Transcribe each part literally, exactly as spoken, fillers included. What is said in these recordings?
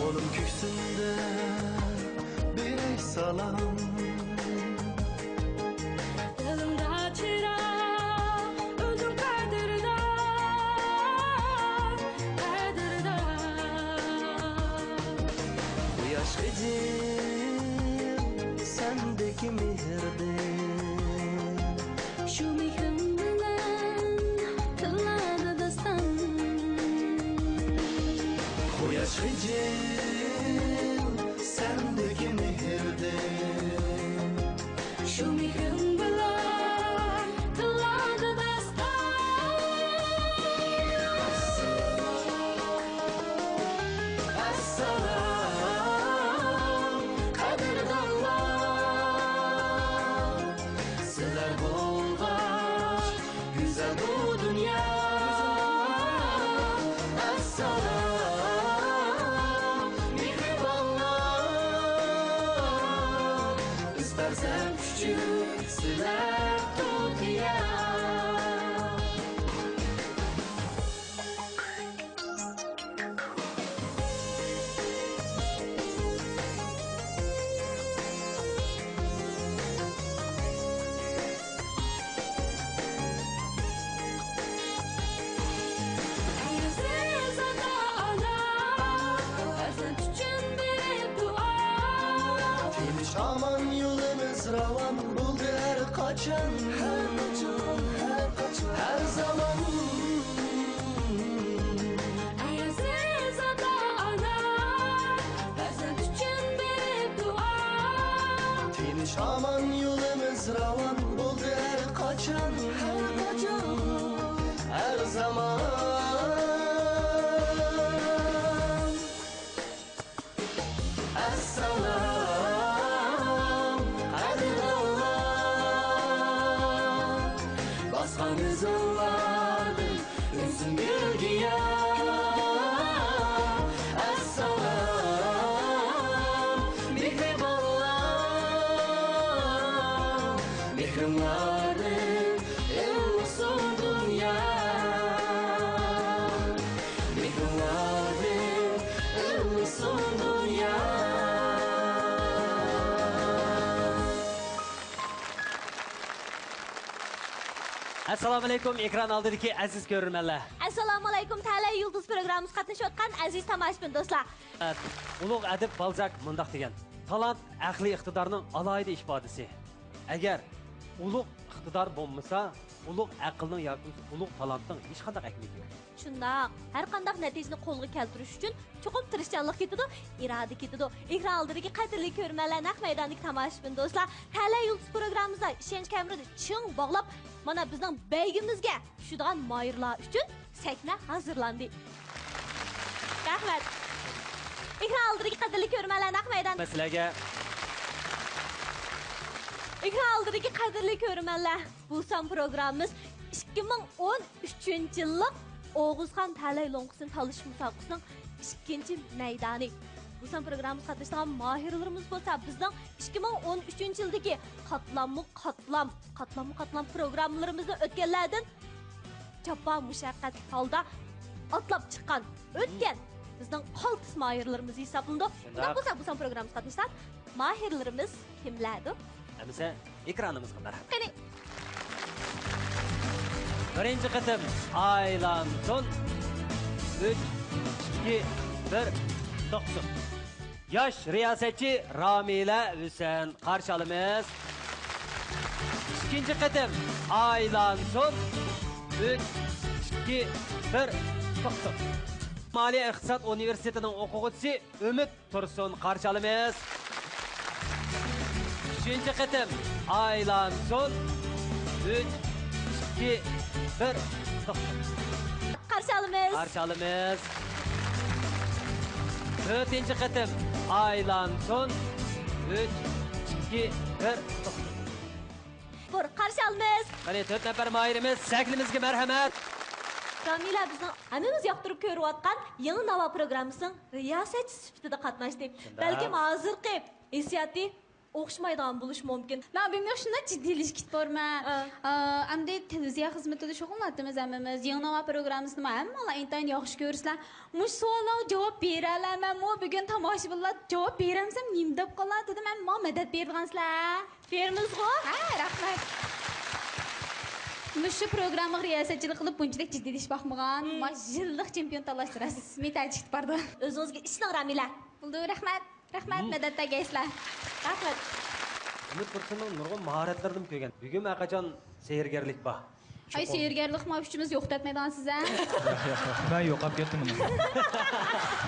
كۆكسۈمدە بېرەي سالام. دىلىڭدا چىراغ، ئۆزۈڭ قەدىردان، قەدىردان. قۇياش خىجىل، سەندىكى مېھىردىن. شۇ مېھرىڭ بىلەن تىللاردا داستان. قۇياش خىجىل، سەندىكى مېھىردىن. شۇ مېھرىڭ بىلەن تىللاردا داستان. ئەسسالام، قەدىردانلار. سىلەر بولغاچ گۈزەل بۇ دۇنيا. ئەسسالام، مېھرىبانلار. بىز پەرزەنت ئۈچۈن سىلەر تۇتىيا. ئەزىز ئاتا-ئانا، پەرزەنت ئۈچۈن بېرىپ دۇئا. تىنچ-ئامان يولىمىز راۋان بولدى ھەر قاچان. ھەر قاچان، ھەر قاچان، ھەر زامان. ئەزىز ئاتا-ئانا، پەرزەنت ئۈچۈن بېرىپ دۇئا. تىنچ-ئامان يولىمىز راۋان بولدى ھەر قاچان. ھەر قاچان، ھەر زامان. ئەسسالام، قەدىردانلار، باسقان ئىزىڭلاردىن ئۈنسۇن گۈل-گىياھ. ئەسسالام، مېھرىبانلار، مېھرىڭلاردىن ئىللىسۇن دۇنيا. مېھرىڭلاردىن ئىللىسۇن دۇنيا. ئەسسالامۇئەلەيكۇم، ئېكران ئالدىدىكى ئەزىز كۆرۈرمەنلەر. ئەسسالامۇئەلەيكۇم، تەلەي يۇلتۇز پروگراممىسىغا قاتنىشىۋاتقان ئەزىز تاماشىبىن دوستلار. ئۇلۇغ ئەدىب بالزاك مۇنداق دېگەن: تالانت ئەقلىي ئىقتىدارنىڭ ئالاھىدە ئىپادىسى. ئەگەر ئۇلۇغ ئىقتىدار بولمىسا، ئۇلۇغ ئەقىلنىڭ ياكى بولمىسا ئۇلۇغ تالانتنىڭ ھېچقانداق ئەھمىيىتى يوق. شۇنداق، ھەرقانداق نەتىجىنى قولغا كەلتۈرۈش ئۈچۈن چوقۇم تىرىشچانلىق كېتىدۇ، ئىرادە كېتىدۇ. ئېكران ئالدىدىكى قەدىرلىك كۆرۈرمەنلەر، نەق مەيداندىكى تاماشىبىن دوستلار، تەلەي يۇلتۇز پروگراممىمىزدا ئىشەنچ كەمىرىدە چىڭ باغلاپ، مانا بىزنىڭ بەيگىمىزگە چۈشىدىغان ماھىرلار ئۈچۈن سەھنە ھازىرلاندى. رەھمەت. ئېكران ئالدىدىكى قەدىرلىك كۆرۈرمەنلەر، نەق مەيدان. سىلەرگە. ئېكران ئالدىدىكى قەدىرلىك كۆرۈرمەنلەر، بۇ سان پروگراممىمىز ئىككى مىڭ ئون ئۈچىنچى يىللىق ئوغۇزخان تەلەي لوڭقىسىنى تالىشىش مۇسابىقىسىنىڭ ئىككىنچى مەيدانى. بۇ سان پروگراممىمىزغا قاتنىشىدىغان ماھىرلىرىمىز بولسا بىزنىڭ ئىككى مىڭ ئون ئۈچىنچى يىلدىكى قاتلاممۇ قاتلام، قاتلاممۇ قاتلام پروگراممىلىرىمىزنى ئۆتكەنلەردىن جاپا مۇشەققەتلىك ھالدا ئاتلاپ چىققان، ئۆتكەن بىزنىڭ قالتىس ماھىرلىرىمىز ھېسابلىنىدۇ. شۇنداق. ئۇنداق بولسا بۇ سان پروگراممىمىزغا قاتنىشىدىغان ماھىرلىرىمىز كىملەردۇ؟ ئەمىسە ئېكرانىمىزغا مەرھەمەت. قېنى. بىرىنچى قېتىم ئايلانسۇن. ئۈچ، ئىككى، بىر، توختىسۇن. ياش رىياسەتچى رامىلە ھۈسەن، قارشى ئالىمىز. ئىككىنچى قېتىم ئايلانسۇن. ئۈچ، ئىككى، بىر، توختىسۇن. مالىيە ئىقتىساد ئۇنىۋېرسىتېتىنىڭ ئوقۇغۇچىسى ئۈمىد تۇرسۇن، قارشى ئالىمىز. ئۈچىنچى قېتىم ئايلانسۇن. ئۈچ، ئىككى، بىر، توختاڭ. قارشى ئالىمىز. قارشى ئالىمىز. تۆتىنچى قېتىم ئايلانسۇن. ئۈچ، ئىككى، بىر، توختاڭ. بۇر، قارشى ئالىمىز. قېنى، تۆت نەپەر ماھىرىمىز سەھنىمىزگە مەرھەمەت. رامىلە بىزنىڭ ھەممىمىز ياقتۇرۇپ كۆرۈۋاتقان يېڭى ناۋا پروگراممىسىنىڭ رىياسەتچىسى سۈپىتىدە قاتناشتى. شۇنداق. بەلكىم ھازىرقى ھېسسىياتى ئوخشىمايدىغان بولۇشى مۇمكىن. مەن بۈگۈن شۇنداق جىددىيلىشىپ كېتىپتىمەن. ئا، ئەمدى تېلېۋىزىيە خىزمىتىدە شۇغۇللىنىۋاتىمىز ھەممىمىز. يېڭى ناۋا پروگراممىسىنىمۇ ھەممىڭلار ئىنتايىن ياخشى كۆرىسىلەر. مۇشۇ سوئاللارغا جاۋاب بېرەلەرمەنمۇ؟ بۈگۈن تاماشىبىنلار جاۋاب بېرەلمىسەم نېمە دەپ قالار دېدىم. ئەمما ماڭا مەدەت بېرىدىغانسىلەر. بېرىمىزغۇ؟ ھە، رەھمەت. مۇشۇ پروگراممىغا رىياسەتچىلىك قىلىپ بۇنچىلىك جىددىيلىشىپ باقمىغان. مم. مانا يىللىق چېمپىيون تاللاشتا رەسمىي تەجىكتە بارىدۇ. ئۆزىڭىزگە ئىشىنىڭ، رامىلە. بولدى، رەھمەت. رەھمەت، مم. مەدەت بەرگەيسىلەر. رەھمەت. ئۈمىد تۇرسۇننىڭ نۇرغۇن ماھارەتلىرىنىمۇ كۆرگەن. بۈگۈنمۇ ھەرقاچان سېھىرگەرلىك بار. ئاي، سېھىرگەرلىك ما ئۈچىمىز يوق دەتمەيدىغانسىز ھە؟ مەن يوقاپ كەتتىم ئۇنى.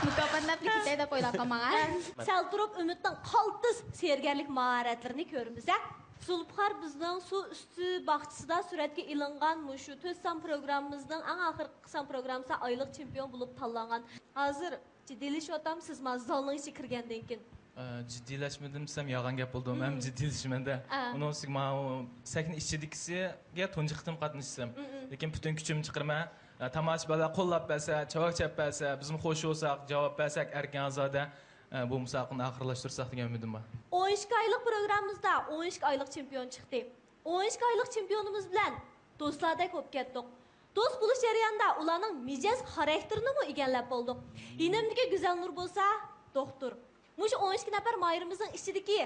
مۇكاپاتلاپ كېتەي دەپ ئويلاپ قالماڭ ھە؟ سەل تۇرۇپ ئۈمىدنىڭ قالتىس سېھىرگەرلىك ماھارەتلىرىنى كۆرىمىز ھە؟ زۇلپىقار بىزنىڭ سۇ ئۈستى باغچىسىدا سۈرەتكە ئېلىنغان مۇشۇ تۆت سان پروگراممىمىزنىڭ ئەڭ ئاخىرقى سان پروگراممىسىدا ئايلىق چېمپىيون بولۇپ تاللانغان. ھازىر جىددىيلىشىۋاتامسىزما زالنىڭ ئىچىگە كىرگەندىن كېيىن؟ ئە، جىددىيلەشمىدىم دېسەم يالغان گەپ بولىدۇ. مەن مم. جىددىيلىشىمەن-دە. ئا. ئۇنىڭ ئۈستىگە ماۋۇ سەھنە ئىچىدىكىسىگە تۇنجى قېتىم قاتنىشىسەن. مم، مم. لېكىن پۈتۈن كۈچۈمنى چىقىرىمەن. ئە، تاماشىبىنلار قوللاپ بەرسە، چاۋاك چاپ بەرسە، بىزمۇ خوش بولساق، جاۋاب بەرسەك ئەركىن ئازادە، ئە، بۇ مۇسابىقىنى ئاخىرلاشتۇرساق دېگەن ئۈمىدىم بار. ئون ئىككى ئايلىق پروگراممىمىزدا ئون ئىككى ئايلىق چېمپىيون چىقتى. ئون ئىككى ئايلىق چېمپىيونىمىز بىلەن دوستلاردەك بولۇپ كەتتۇق. دوست بولۇش جەريانىدا ئۇلارنىڭ مىجەز خاراكتېرىنىمۇ ئىگىلەپ بولدۇق. يېنىمدىكى گۈزەلنۇر بولسا دوختۇر. مۇشۇ ئون ئىككى نەپەر ماھىرىمىزنىڭ ئىچىدىكى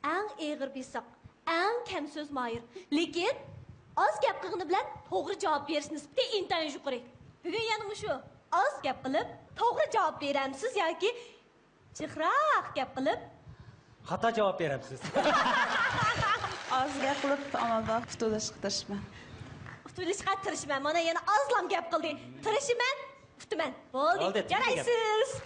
ئەڭ ئېغىر بېسىق، ئەڭ كەم سۆز ماھىر. لېكىن ئاز گەپ قىلغىنى بىلەن توغرا جاۋاب بېرىش نىسبىتى ئىنتايىن يۇقىرى. بۈگۈن يەنە مۇشۇ ئاز گەپ قىلىپ توغرا جاۋاب بېرەمسىز ياكى جىقراق گەپ قىلىپ خاتا جاۋاب بېرەمسىز؟ ئاز گەپ قىلىپ، ئامال بار ئۇتۇلۇشقا تىرىشىمەن. ئۇتۇلۇشقا تىرىشىمەن. مانا يەنە ئازلام گەپ قىلدى. تىرىشىمەن، ئۇتىمەن. بولدى، بولدى، تۈگىدى گەپ. يارايسىز.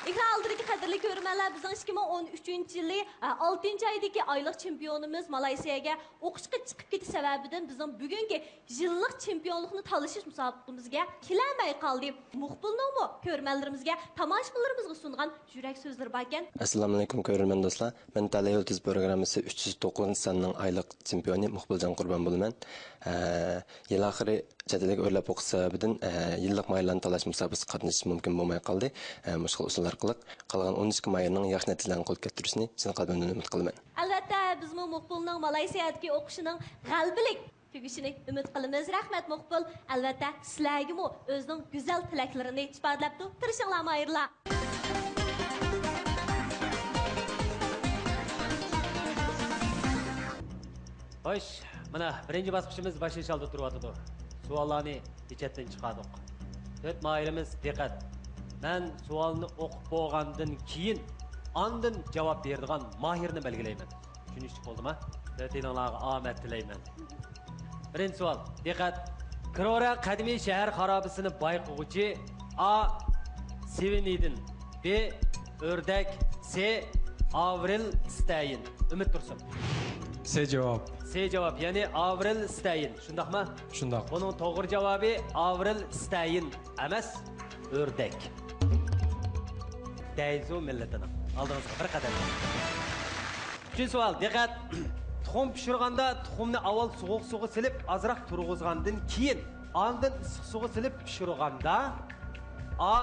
ئېكران ئالدىدىكى قەدىرلىك كۆرۈرمەنلەر، بىزنىڭ ئىككى مىڭ ئون ئۈچىنچى يىلى، ئە، ئالتىنچى ئايدىكى ئايلىق چېمپىيونىمىز مالايسىيەگە ئوقۇشقا چىقىپ كېتىش سەۋەبىدىن بىزنىڭ بۈگۈنكى يىللىق چېمپىيونلۇقنى تالىشىش مۇسابىقىمىزگە كېلەلمەي قالدى. مۇقبىلنىڭمۇ كۆرۈرمەنلىرىمىزگە، تاماشىبىنلىرىمىزغا سۇنغان يۈرەك سۆزلىرى باركەن. ئەسسالامۇئەلەيكۇم، كۆرۈرمەن دوستلار. مەن تەلەي يۇلتۇز پروگراممىسى ئۈچ يۈز توققۇزىنچى ساننىڭ ئايلىق چېمپىيونى مۇقبىلجان قۇربان بولىمەن. ئە، يىل ئاخىرى چەت ئەلگە ئۆرلەپ ئوقۇش سەۋەبىدىن، ئە، يىللىق ماھىرلارنى تاللاش مۇسابىقىسىگە قاتنىشىش مۇمكىن بولماي قالدى. ئە، مۇشۇ خىل ئۇسۇل ئارقىلىق قالغان ئون ئىككى ماھىرنىڭ ياخشى نەتىجىلەرنى قولغا كەلتۈرۈشىنى چىن قەلبىمدىن ئۈمىد قىلىمەن. ئەلۋەتتە، بىزمۇ مۇقبىلنىڭ مالايسىيادىكى ئوقۇشىنىڭ غەلىبىلىك تۈگىشىنى ئۈمىد قىلىمىز. رەھمەت، مۇقبىل. ئەلۋەتتە، سىلەرگىمۇ ئۆزىنىڭ گۈزەل تىلەكلىرىنى ئىپادىلەپتۇ. تىرىشىڭلار، ماھىرلار. خوش، مانا بىرىنچى باسقۇچىمىز باشلىنىش ئالدىدا تۇرۇۋاتىدۇ. سوئاللارنى پېچەتتىن چىقاردۇق. تۆت ماھىرىمىز دىققەت! مەن سوئالنى ئوقۇپ بولغاندىن كېيىن، ئاندىن جاۋاب بېرىدىغان ماھىرنى بەلگىلەيمەن. چۈشىنىشلىك بولدىما؟ تۆتىيلىڭلارغا ئامەت تىلەيمەن. بىرىنچى سوئال، دىققەت! كرورا قەدىمىي شەھەر خارابىسىنى بايقىغۇچى ئا، سېۋىنىدىن، ب، ئۆردەك، س، ئاۋرىل ستەين. ئۈمىد تۇرسۇن. س جاۋاب. س جاۋاب، يەنى ئاۋرىل ستەين. شۇنداقمۇ؟ شۇنداق. بۇنىڭ توغرا جاۋابى ئاۋرىل ستەين ئەمەس، ئۆردەك. دەيزۇ مىللىتىنىڭ. ئالدىڭىزغا بىر قەدەم. ئۈچىنچى سوئال، دىققەت! تۇخۇم پىشۇرغاندا تۇخۇمنى ئاۋۋال سوغۇق سۇغا سېلىپ، ئازراق تۇرغۇزغاندىن كېيىن، ئاندىن ئىسسىق سۇغا سېلىپ پىشۇرغاندا، ئا،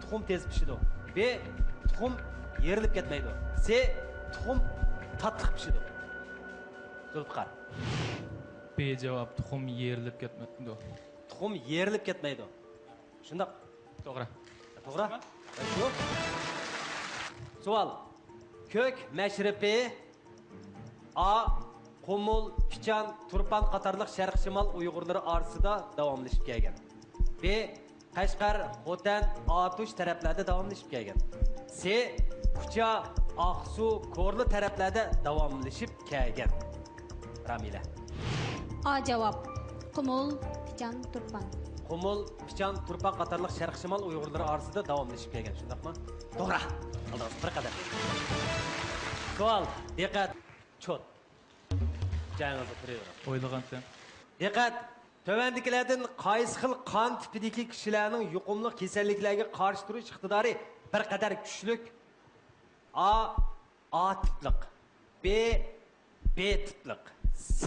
تۇخۇم تېز پىشىدۇ. ب، تۇخۇم يېرىلىپ كەتمەيدۇ. س، تۇخۇم تاتلىق پىشىدۇ. زۇلپىقار. ب جاۋاب، تۇخۇم يېرىلىپ كەتمەيدۇ. تۇخۇم يېرىلىپ كەتمەيدۇ. شۇنداق. توغرا. توغرا. شۇ. سوئال. كۆك مەشرىپى، ئا، قۇمۇل، پىچان، تۇرپان قاتارلىق شەرقىي شىمال ئۇيغۇرلىرى ئارىسىدا داۋاملىشىپ كەلگەن. ب، قەشقەر، خوتەن، ئاتۇش تەرەپلەردە داۋاملىشىپ كەلگەن. س، كۇچا، ئاقسۇ، كورلا تەرەپلەردە داۋاملىشىپ كەلگەن. رامىلە. ئا جاۋاب. قۇمۇل، پىچان، تۇرپان. قۇمۇل، پىچان، تۇرپان قاتارلىق شەرقىي شىمال ئۇيغۇرلىرى ئارىسىدا داۋاملىشىپ كەلگەن، شۇنداقمۇ؟ توغرا. ئالدىڭىزغا بىر قەدەم. سوئال، دىققەت، چوت. جايىڭىزدا تۇرۇۋېرىڭ. ئويلىغانتىم. دىققەت! تۆۋەندىكىلەردىن قايسى خىل قان تىپىدىكى كىشىلەرنىڭ يۇقۇملۇق كېسەللىكلەرگە قارشى تۇرۇش ئىقتىدارى بىر قەدەر كۈچلۈك؟ ئا، ئا تىپلىق. ب، ب تىپلىق. س،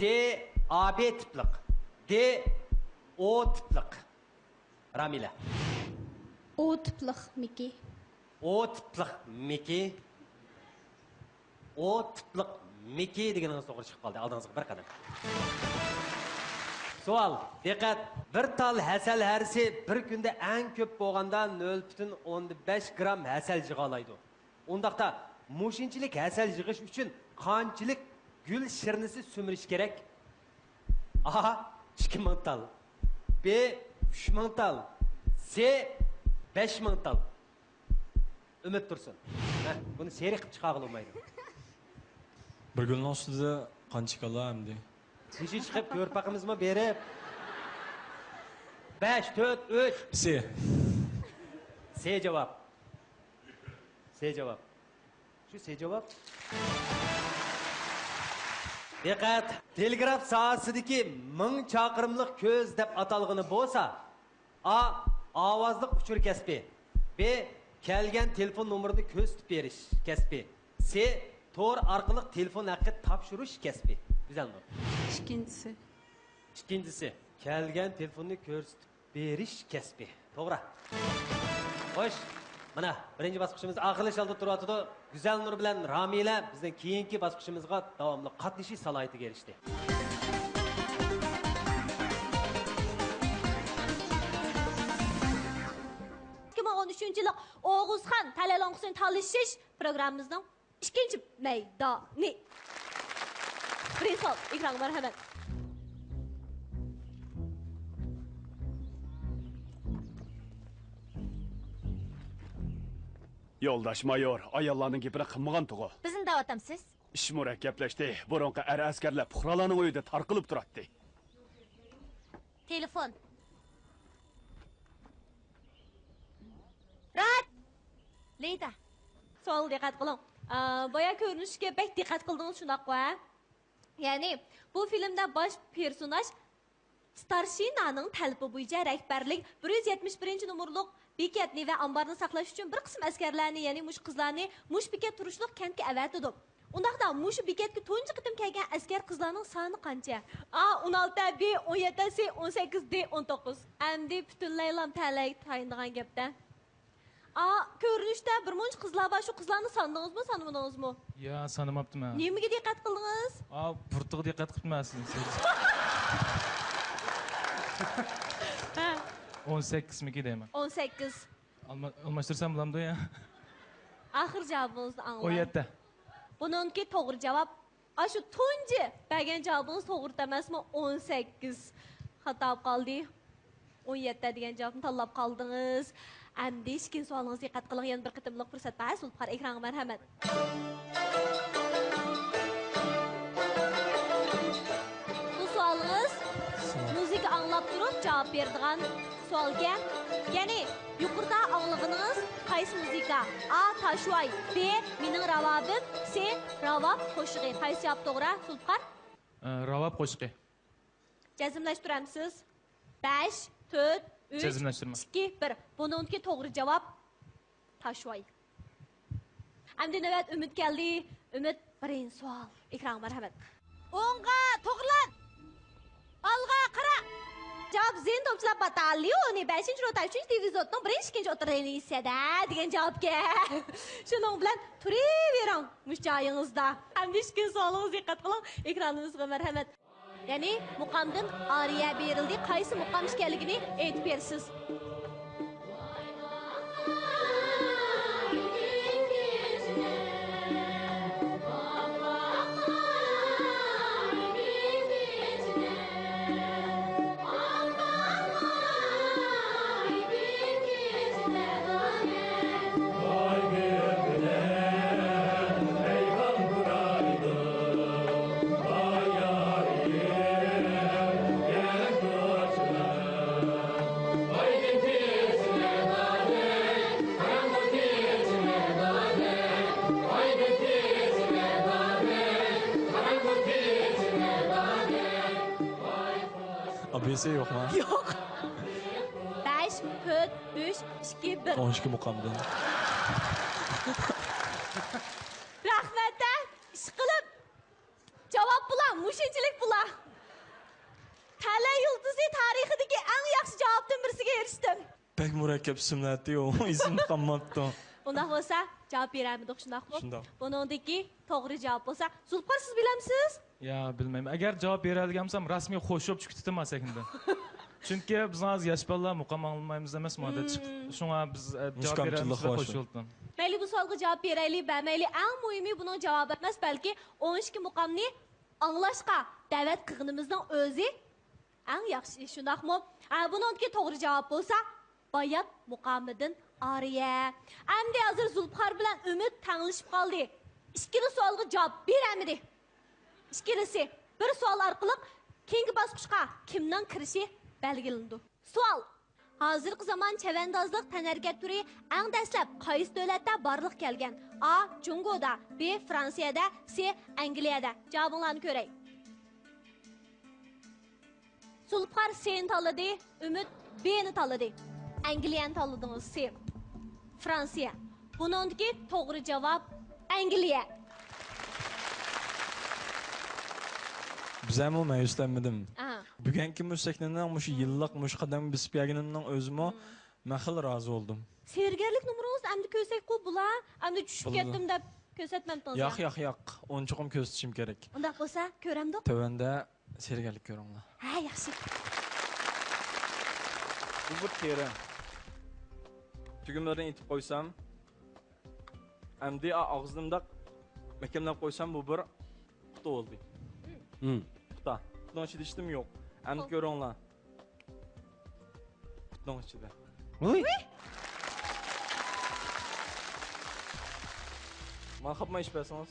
ئا ب تىپلىق. د، ئو تىپلىق. رامىلە. ئو تىپلىقمىكى؟ ئو تىپلىقمىكى؟ ئو تىپلىق مىكى دېگىنىڭىز توغرا چىقىپ قالدى. ئالدىڭىزغا بىر قەدەم. سوئال، دىققەت! بىر تال ھەسەل ھەرىسى بىر كۈندە ئەڭ كۆپ بولغاندا نۆل پۈتۈن ئوندىن بەش گرام ھەسەل يىغالايدۇ. ئۇنداقتا، مۇشۇنچىلىك ھەسەل يىغىش ئۈچۈن قانچىلىك گۈل شىرنىسى سۈمۈرۈش كېرەك؟ ئا، ئىككى مىڭ تال. بې، ئۈچ مىڭ تال. سې، بەش مىڭ تال. ئۈمىد تۇرسۇن. ھە، بۇنى سېرىق قىلىپ چىقارغىلى بولمايدۇ. بىر گۈلنىڭ ئۈستىدە قانچە كالا ئەمدى؟ بېشى چىقىپ كۆرۈپ باقىمىزمۇ بېرىپ؟ بەش، تۆت، ئۈچ. سې. سې جاۋاب. سې جاۋاب. شۇ سې جاۋاب. دىققەت! تېلېگراف ساھەسىدىكى مىڭ چاقىرىملىق كۆز دەپ ئاتالغىنى بولسا، ئا، ئاۋازلىق ئۇچۇر كەسپى. بې، كەلگەن تېلېفون نومۇرىنى كۆرسىتىپ بېرىش كەسپى. سې، تور ئارقىلىق تېلېفون ھەققى تاپشۇرۇش كەسپى. گۈزەلنۇر. ئىككىنچىسى. ئىككىنچىسى، كەلگەن تېلېفوننى كۆرسىتىپ بېرىش كەسپى. توغرا. خوش. مانا، بىرىنچى باسقۇچىمىز ئاخىرلىشىش ئالدىدا تۇرۇۋاتىدۇ. گۈزەلنۇر بىلەن رامىلە بىزنىڭ كېيىنكى باسقۇچىمىزغا داۋاملىق قاتنىشىش سالاھىيىتىگە ئېرىشتى. ئىككى مىڭ ئون ئۈچىنچى يىللىق ئوغۇزخان تەلەي لوڭقىسىنى تالىشىش پروگراممىمىزنىڭ ئىككىنچى مەيدانى. بىرىنچى سوئال، ئېكرانغا مەرھەمەت. يولداش مايور، ئاياللارنىڭ گېپىنى قىلمىغانتىغۇ؟ بىزنى دەۋاتامسىز؟ ئىش مۇرەككەپلەشتى. بۇرۇنقى ئەر ئەسكەرلەر پۇقرالارنىڭ ئۆيىدە تارقىلىپ تۇراتتى. تېلېفون. رەت! لېيدا. سوئالغا دىققەت قىلىڭ. ئا، بايا كۆرۈنۈشكە بەك دىققەت قىلدىڭىز، شۇنداققۇ، ھە؟ يەنى، بۇ فىلىمدا باش پېرسوناژ ستارشىنانىڭ تەلىپى بويىچە رەھبەرلىك بىر يۈز يەتمىش بىرىنچى نومۇرلۇق بېكەتنى ۋە ئامبارنى ساقلاش ئۈچۈن بىر قىسىم ئەسكەرلەرنى، يەنى مۇشۇ قىزلارنى مۇشۇ بېكەت تۇرۇشلۇق كەنتكە ئەۋەتىدۇ. ئۇنداقتا، مۇشۇ بېكەتكە تۇنجى قېتىم كەلگەن ئەسكەر قىزلارنىڭ سانى قانچە؟ ئا، ئون ئالتە، بې، ئون يەتتە، سې، ئون سەككىز، دې، ئون توققۇز. ئەمدى پۈتۈنلەيلا تەلەيگە تايىنىدىغان گەپتە. ئا، كۆرۈنۈشتە بىر مۇنچە قىزلار بار، شۇ قىزلارنى ساندىڭىزمۇ، سانىمىدىڭىزمۇ؟ يا، سانىماپتىمەن. نېمىگە دىققەت قىلدىڭىز؟ ئا، پۇرتىغا دىققەت قىپتىمەن ئەسلىدە. ھە. ئون سەككىزمىكى دەيمەن. ئون سەككىز. ئالما-، ئالماشتۇرسام بولامدۇ يا؟ ئاخىر جاۋابىڭىزنى ئاڭلاي. ئون يەتتە. بۇنىڭكى توغرا جاۋاب، ئاشۇ تۇنجى بەرگەن جاۋابىڭىز توغرا ئەمەسمۇ؟ ئون سەككىز. خاتا بولۇپ قالدى. ئون يەتتە دېگەن جاۋابنى تاللاپ قالدىڭىز. ئەمدى ئىككىنچى سوئالىڭىزغا دىققەت قىلىڭ، يەنە بىر قېتىملىق پۇرسەت بار، زۇلپىقار، ئېكرانغا مەرھەمەت. بۇ سوئالىڭىز مۇزىكا ئاڭلاپ تۇرۇپ جاۋاب بېرىدىغان سوئالكەن. يەنى يۇقىرىدا ئاڭلىغىنىڭىز قايسى مۇزىكا؟ ئا، تاشۋاي، بې، مېنىڭ راۋابىم، سې، راۋاب قوشۇقى. قايسى جاۋاب توغرا، زۇلپىقار؟ ئە، راۋاب قوشۇقى. جەزملەشتۈرەمسىز؟ بەش، تۆت، ئۈچ، جەزملەشتۈرمە. ئىككى، بىر. بۇنىڭدىكى توغرا جاۋاب تاشۋاي. ئەمدى نۆۋەت ئۈمىد كەلدى. ئۈمىد، بىرىنچى سوئال. ئېكرانغا مەرھەمەت. ئوڭغا توغرىلان! ئالغا قارا! جاۋاب زېن توپچىلار باتاليونى، بەشىنچى روتا، ئۈچىنچى دىۋىزوتنىڭ بىرىنچى، ئىككىنچى ئوتتۇرا لىنىيىسىدە دېگەن جاۋابكەن. شۇنىڭ بىلەن تۇرۇۋېرىڭ مۇشۇ جايىڭىزدا. ئەمدى ئىككىنچى سوئالىڭىزغا دىققەت قىلىڭ، ئېكرانىمىزغا مەرھەمەت. يەنى مۇقامدىن ئارىيە بېرىلدى، قايسى مۇقام ئىكەنلىكىنى ئېيتىپ بېرىسىز. ئابېسى يوقما؟ يوق. بەش، تۆت، ئۈچ، ئىككى، بىر. ئون ئىككى مۇقامدىن. رەھمەت ھە، ئىشقىلىپ. جاۋاب بۇلا، مۇشۇنچىلىك بۇلا. تەلەي يۇلتۇزى تارىخىدىكى ئەڭ ياخشى جاۋابتىن بىرسىگە ئېرىشتىم. بەك مۇرەككەپ ئىسىملەتتى، ئۇ ئېسىمدە قالماپتۇ. ئۇنداق بولسا، جاۋاب بېرەلمىدۇق، شۇنداقمۇ؟ شۇنداق. بۇنىڭدىكى توغرا جاۋاب بولسا، زۇلپىقار، سىز بىلەمسىز؟ يا، بىلمەيمەن. ئەگەر جاۋاب بېرەلىگەنسەم، رەسمىي خوش يوپ چۈشۈپ كېتىتىمەن سەھنىدىن. چۈنكى بىز ھازىر ياش بالىلار مۇقام ئاڭلىمايمىز ئەمەسمۇ، ئادەتتە چىق-، شۇڭا بىز، ئە، جاۋاب بېرەلمىسەك خوش يوپ. مەيلى، بۇ سوئالغا جاۋاب بېرەيلى، بەرمەيلى، ئەڭ مۇھىمى بۇنىڭ جاۋابى ئەمەس، بەلكى ئون ئىككى مۇقامنى ئاڭلاشقا دەۋەت قىلغىنىمىزنىڭ ئۆزى ئەڭ ياخشى، شۇنداقمۇ؟ ھە، بۇنىڭدىكى توغرا جاۋاب بولسا، بايات مۇقامىدىن ئارىيە. ئەمدى ھازىر زۇلپىقار بىلەن ئۈمىد تەڭلىشىپ قالدى. ئىككىلا سوئالغا جاۋاب بېرەلمىدى. ئىككىلىسى بىر سوئال ئارقىلىق كېيىنكى باسقۇچقا كىمنىڭ كىرىشى بەلگىلىنىدۇ. سوئال. ھازىرقى زامان چەۋەندازلىق تەنھەرىكەت تۈرى ئەڭ دەسلەپ قايسى دۆلەتتە بارلىققا كەلگەن؟ ئا، جۇڭگودا، بى، فرانسىيەدە، سى، ئەنگلىيەدە. جاۋابىڭلارنى كۆرەي. زۇلپىقار سىنى تاللىدى، ئۈمىد بىنى تاللىدى. ئەنگلىيەنى تاللىدىڭىز، سى. فرانسىيە. بۇنىڭدىكى توغرا جاۋاب ئەنگلىيە. بىزەمۇ مەيۈسلەنمىدىم. ئاھا. بۈگۈنكى مۇشۇ سەھنىنىڭ مۇشۇ يىللىق مۇشۇ قەدەمگە بېسىپ كەلگىنىمنىڭ ئۆزىمۇ مەن خېلى رازى بولدۇم. سېھىرگەرلىك نومۇرىڭىزنى ئەمدى كۆرسەكقۇ بولا؟ ئەمدى چۈشۈپ كەتتىم دەپ كۆرسەتمەمتىڭىز يا؟ ياق، ياق، ياق. ئۇنى چوقۇم كۆرسىتىشىم كېرەك. ئۇنداق بولسا، كۆرەمدۇق؟ تۆۋەندە سېھىرگەرلىك كۆرۈڭلار. ھە، ياخشى. بۇ بىر تېرە. تۈگمىلىرىنى ئېتىپ قويسام، ئەمدى ئا-، ئاغزىنى مۇنداق مەھكەملەپ قويسام، بۇ بىر پۇتا بولدى. ھىم. پۇتا. پۇتنىڭ ئىچىدە ھېچنېمە يوق. ئەمدى كۆرۈڭلار. پۇتنىڭ ئىچىدە. ۋۇي! ماڭا قاپماي ئىچىپ بەرسىڭىز.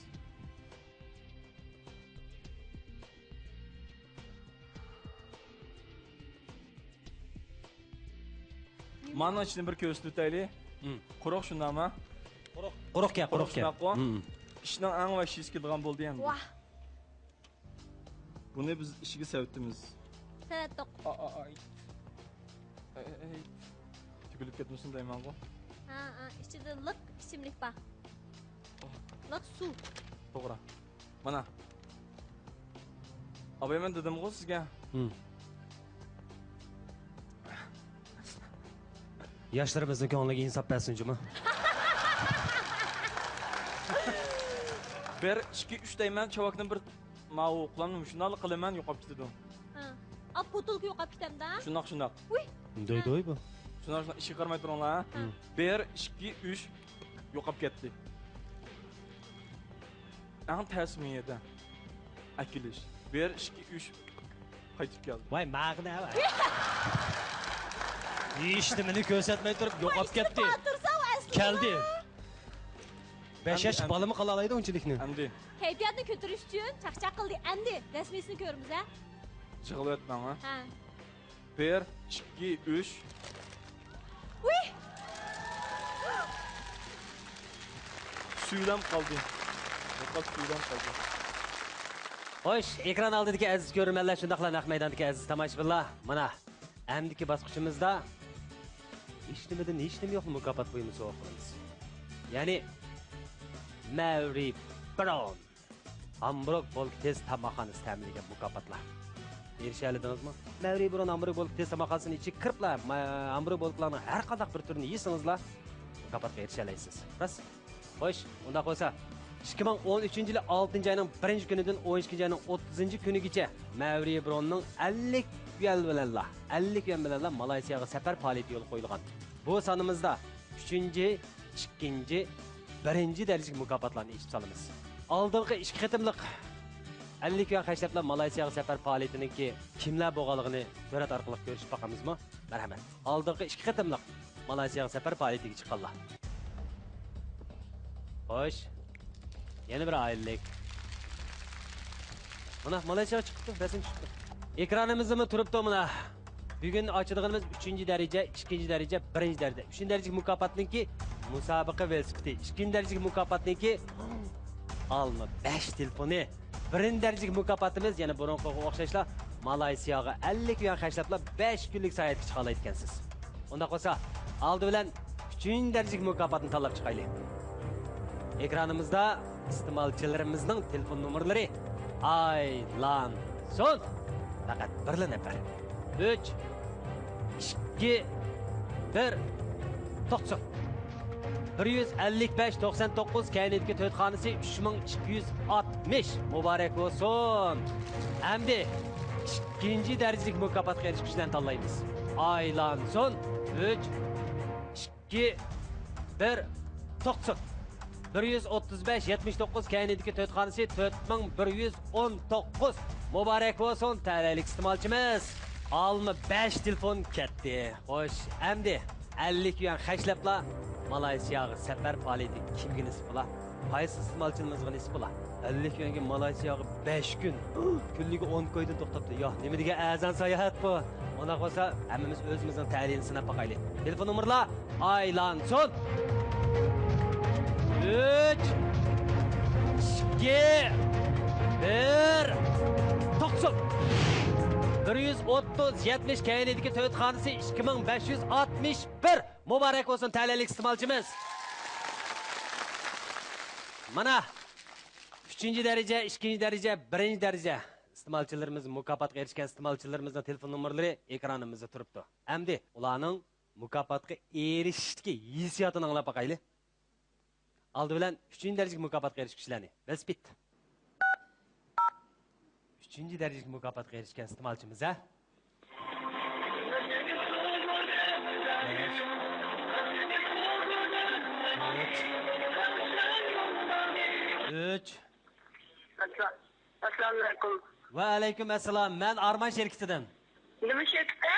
مانىڭ ئىچىدىن بىر كۆرسىتىۋېتەيلى. ھىم. قۇرۇق شۇنداقما؟ قۇرۇق. قۇرۇق گەپ، قۇرۇق گەپ. شۇنداققۇ؟ ھىم. ئىشنىڭ ئەڭ ۋەھشىيسى كېلىدىغان بولدى ئەمدى. ۋاھ. بۇنى بىز ئىچىگە سەۋەتتىمىز. سەۋەتتۇق. ئا، ئا، ئاي. ئەي، ئەي، ئەي. تۆكۈلۈپ كەتمىسۇن دەيمەنغۇ. ھە، ھە، ئىچىدە لىق ئىچىملىك بار. ئوھ. لىق سۇ. توغرا. مانا. ئاباي، مەن دېدىمغۇ سىزگە. ھىم. ياشلىرىمىزنىڭ كۆڭلىگە ئىنساپ بەرسۇن جۇمۇ. بىر، ئىككى، ئۈچ دەيمەن، چاۋاكنى بىر ماۋۇ قۇلامنى مۇشۇنداقلا قىلىمەن، يوقاپ كېتىدۇ. ھە. ئا، پوتۇلكا يوقاپ كېتەمدۇ؟ شۇنداق، شۇنداق. ۋۇي. دوي، دوي بۇ. شۇنداق، شۇنداق، ئىشىككە قارىماي تۇرۇڭلار، ھە؟ ھە. بىر، ئىككى، ئۈچ، يوقاپ كەتتى. ئەڭ تەس مېيىدە ئەكېلىش. بىر، ئىككى، ئۈچ، قايتىپ كەلدى. ۋاي، ماغىنە ۋاي. ھېچنېمىنى كۆرسەتمەي تۇرۇپ يوقاپ كەتتى. كەلدى. بەش ياش بالىمۇ قىلالايدۇ ئۇنچىلىكنى. ئەمدى. كەيپىياتنى كۆتۈرۈش ئۈچۈن چاقچاق قىلدى. ئەمدى رەسمىيسىنى كۆرىمىز، ھە؟ يىغلىۋەتمەڭ، ھە؟ ھە. بىر، ئىككى، ئۈچ. ۋۇي! سۈيلەم قالدى. يوقاپ سۈيلەم قالدى. خوش، ئېكران ئالدىدىكى ئەزىز كۆرۈرمەنلەر، شۇنداقلا نەق مەيداندىكى ئەزىز تاماشىبىنلار، مانا، ئەمدىكى باسقۇچىمىزدا ھېچنېمىدىن ھېچنېمە يوقنى مۇكاپات بۇيۇمى سوۋغا قىلىمىز. يەنى، مەۋرى براۋن ھامبۇرگ بولكا تېز تاماقخانىسى تەمىنلىگەن مۇكاپاتلار. ئېرىشەلىدىڭىزمۇ؟ مەۋرى براۋن ھامبۇرگ بولكا تېز تاماقخانىسىنىڭ ئىچىگە كىرىپلا، ما-، ھامبۇرگ بولكىلارنىڭ ھەر قانداق بىر تۈرىنى يېسىڭىزلا، مۇكاپاتقا ئېرىشەلەيسىز. راست؟ خوش، ئۇنداق بولسا، ئىككى مىڭ ئون ئۈچىنچى يىلى ئالتىنچى ئاينىڭ بىرىنچى كۈنىدىن ئون ئىككىنچى ئاينىڭ ئوتتۇزىنچى كۈنىگىچە مەۋرى براۋننىڭ ئەللىك يۈەن بىلەنلا، ئەللىك يۈەن بىلەنلا مالايسىياغا سەپەر پائالىيىتى يولغا قويۇلغان. بۇ سانىمىزدا ئۈچىنچى، ئىككىنچى، بىرىنچى دەرىجىلىك مۇكاپاتلارنى ئېچىپ سالىمىز. ئالدىنقى ئىككى قېتىملىق ئەللىك يۈەن خەجلەپلا مالايسىياغا سەپەر پائالىيىتىنىڭكى كىملەر بولغانلىقىنى سۈرەت ئارقىلىق كۆرۈشۈپ باقامىزمۇ؟ مەرھەمەت. ئالدىنقى ئىككى قېتىملىق مالايسىياغا سەپەر پائالىيىتىگە چىققانلار. خوش. يەنە بىر ئائىلىلىك. مانا، مالايسىياغا چىقىپتۇ، رەسىم چۈشۈپتۇ. ئېكرانىمىزدىمۇ تۇرۇپتۇ، مانا. بۈگۈن ئاچىدىغىنىمىز ئۈچىنچى دەرىجە، ئىككىنچى دەرىجە، بىرىنچى دەرىجە. ئۈچىنچى دەرىجىلىك مۇكاپاتنىڭكى مۇسابىقە ۋېلىسىپىتى، ئىككىنچى دەرىجىلىك مۇكاپاتنىڭكى ئالما بەش تېلېفونى. بىرىنچى دەرىجىلىك مۇكاپاتىمىز يەنە بۇرۇنقىغا ئوخشاشلا مالايسىياغا ئەللىك يۈەن خەجلەپلا بەش كۈنلۈك ساياھەتكە چىقالايدىكەنسىز. ئۇنداق بولسا، ئالدى بىلەن ئۈچىنچى دەرىجىلىك مۇكاپاتنى تاللاپ چىقايلى. ئېكرانىمىزدا ئىستېمالچىلىرىمىزنىڭ تېلېفون نومۇرلىرى ئايلانسۇن. پەقەت بىرلا نەپەر. ئۈچ، ئىككى، بىر، توختىسۇن. بىر يۈز ئەللىك بەش توقسان توققۇز، كەينىدىكى تۆت خانىسى ئۈچ مىڭ ئىككى يۈز ئاتمىش. مۇبارەك بولسۇن! ئەمدى ئىككىنچى دەرىجىلىك مۇكاپاتقا ئېرىشكۈچىلەرنى تاللايمىز. ئايلانسۇن. ئۈچ، ئىككى، بىر، توختىسۇن. بىر يۈز ئوتتۇز بەش يەتمىش توققۇز، كەينىدىكى تۆت خانىسى تۆت مىڭ بىر يۈز ئون توققۇز. مۇبارەك بولسۇن، تەلەيلىك ئىستېمالچىمىز. ئالما بەش تېلېفون كەتتى. خوش، ئەمدى ئەللىك يۈەن خەجلەپلا مالايسىياغا سەپەر پائالىيىتى كىمگە نېسىپ بولا؟ قايسى ئىستېمالچىمىزغا نېسىپ بولا؟ ئەللىك يۈەنگە مالايسىياغا بەش كۈن، كۈنلۈكى ئون كويدىن توختاپتۇ. يا، نېمە دېگەن ئەرزان ساياھەت بۇ؟ ئۇنداق بولسا، ھەممىمىز ئۆزىمىزنىڭ تەلىيىنى سىناپ باقايلى. تېلېفون نومۇرلار ئايلانسۇن. ئۈچ، ئىككى، بىر، توختىسۇن. بىر يۈز ئوتتۇز يەتمىش، كەينىدىكى تۆت خانىسى ئىككى مىڭ بەش يۈز ئاتمىش بىر. مۇبارەك بولسۇن، تەلەيلىك ئىستېمالچىمىز. مانا، ئۈچىنچى دەرىجە، ئىككىنچى دەرىجە، بىرىنچى دەرىجە ئىستېمالچىلىرىمىز، مۇكاپاتقا ئېرىشكەن ئىستېمالچىلىرىمىزنىڭ تېلېفون نومۇرلىرى ئېكرانىمىزدا تۇرۇپتۇ. ئەمدى ئۇلارنىڭ مۇكاپاتقا ئېرىشىشتىكى ھېسسىياتىنى ئاڭلاپ باقايلى. ئالدى بىلەن ئۈچىنچى دەرىجىلىك مۇكاپاتقا ئېرىشكۈچىلەرنى. ۋېلىسىپىت. ئۈچىنچى دەرىجىلىك مۇكاپاتقا ئېرىشكەن ئىستېمالچىمىز، ھە؟ ئۈچ. ئۈچ. ئەسسالامۇئەلەيكۇم. ۋەئەلەيكۇم ئەسسالام. مەن ئارمان شىركىتىدىن. نېمە شىركىتى؟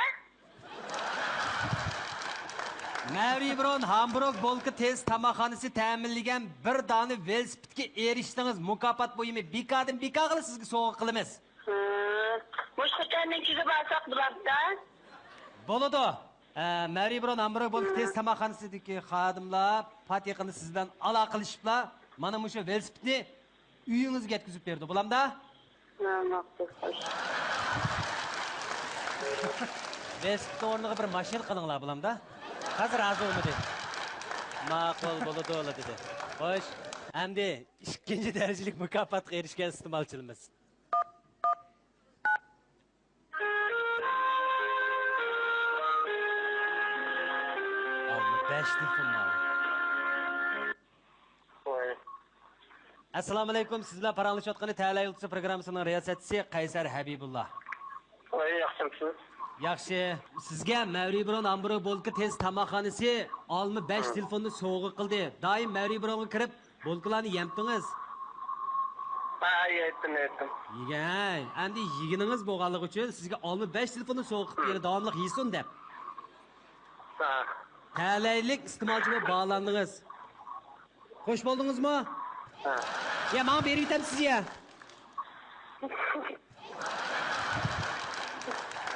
مەۋرىبرون ھامبۇرگ بولكا تېز تاماقخانىسى تەمىنلىگەن بىر دانە ۋېلىسىپىتكە ئېرىشتىڭىز. مۇكاپات بۇيۇمى بىكاردىن بىكارغىلا سىزگە سوۋغا قىلىمىز. ھە، مۇشۇ خوتەننىڭكىگە بارساق بولامدا؟ بولىدۇ. ئە، مەۋرىبرون ھامبۇرگ بولكا تېز تاماقخانىسىدىكى خادىملار پات يېقىندا سىز بىلەن ئالاقىلىشىپلا، مانا مۇشۇ ۋېلىسىپىتنى ئۆيىڭىزگە يەتكۈزۈپ بېرىدۇ، بولامدا؟ ھە، ماقۇل، خوش. ۋېلىسىپىتنىڭ ئورنىغا بىر ماشىنا قىلىڭلار، بولامدا؟ ھازىر رازى بولمىدى. ماقۇل، بولىدۇلا دېدى. خوش، ئەمدى ئىككىنچى دەرىجىلىك مۇكاپاتقا ئېرىشكەن ئىستېمالچىلىرىمىز. ئالما بەش تېلېفون ماڭا. ۋاي. ئەسسالامۇئەلەيكۇم، سىز بىلەن پاراڭلىشىۋاتقىنى تەلەي يۇلتۇزى پروگراممىسىنىڭ رىياسەتچىسى قەيسەر ھەبىبۇللا. ۋاي، ياخشىمسىز؟ ياخشى. سىزگە مەۋرىبرون ھامبۇرگ بولكا تېز تاماقخانىسى ئالما بەش تېلېفوننى سوۋغا قىلدى. دائىم مەۋرىبرونغا كىرىپ، بولكىلارنى يەمتىڭىز؟ ھە، يەتتىم، يەتتىم. يېگەي، ئەمدى يېگىنىڭىز بولغانلىقى ئۈچۈن سىزگە ئالما بەش تېلېفوننى سوۋغا قىلىپ بېرىمەن، داۋاملىق يېسۇن دەپ. ھە. تەلەيلىك ئىستېمالچى بولۇپ باھالاندىڭىز. خوش بولدىڭىزمۇ؟ ھە. يا، ماڭا بېرىۋېتەمسىز يا.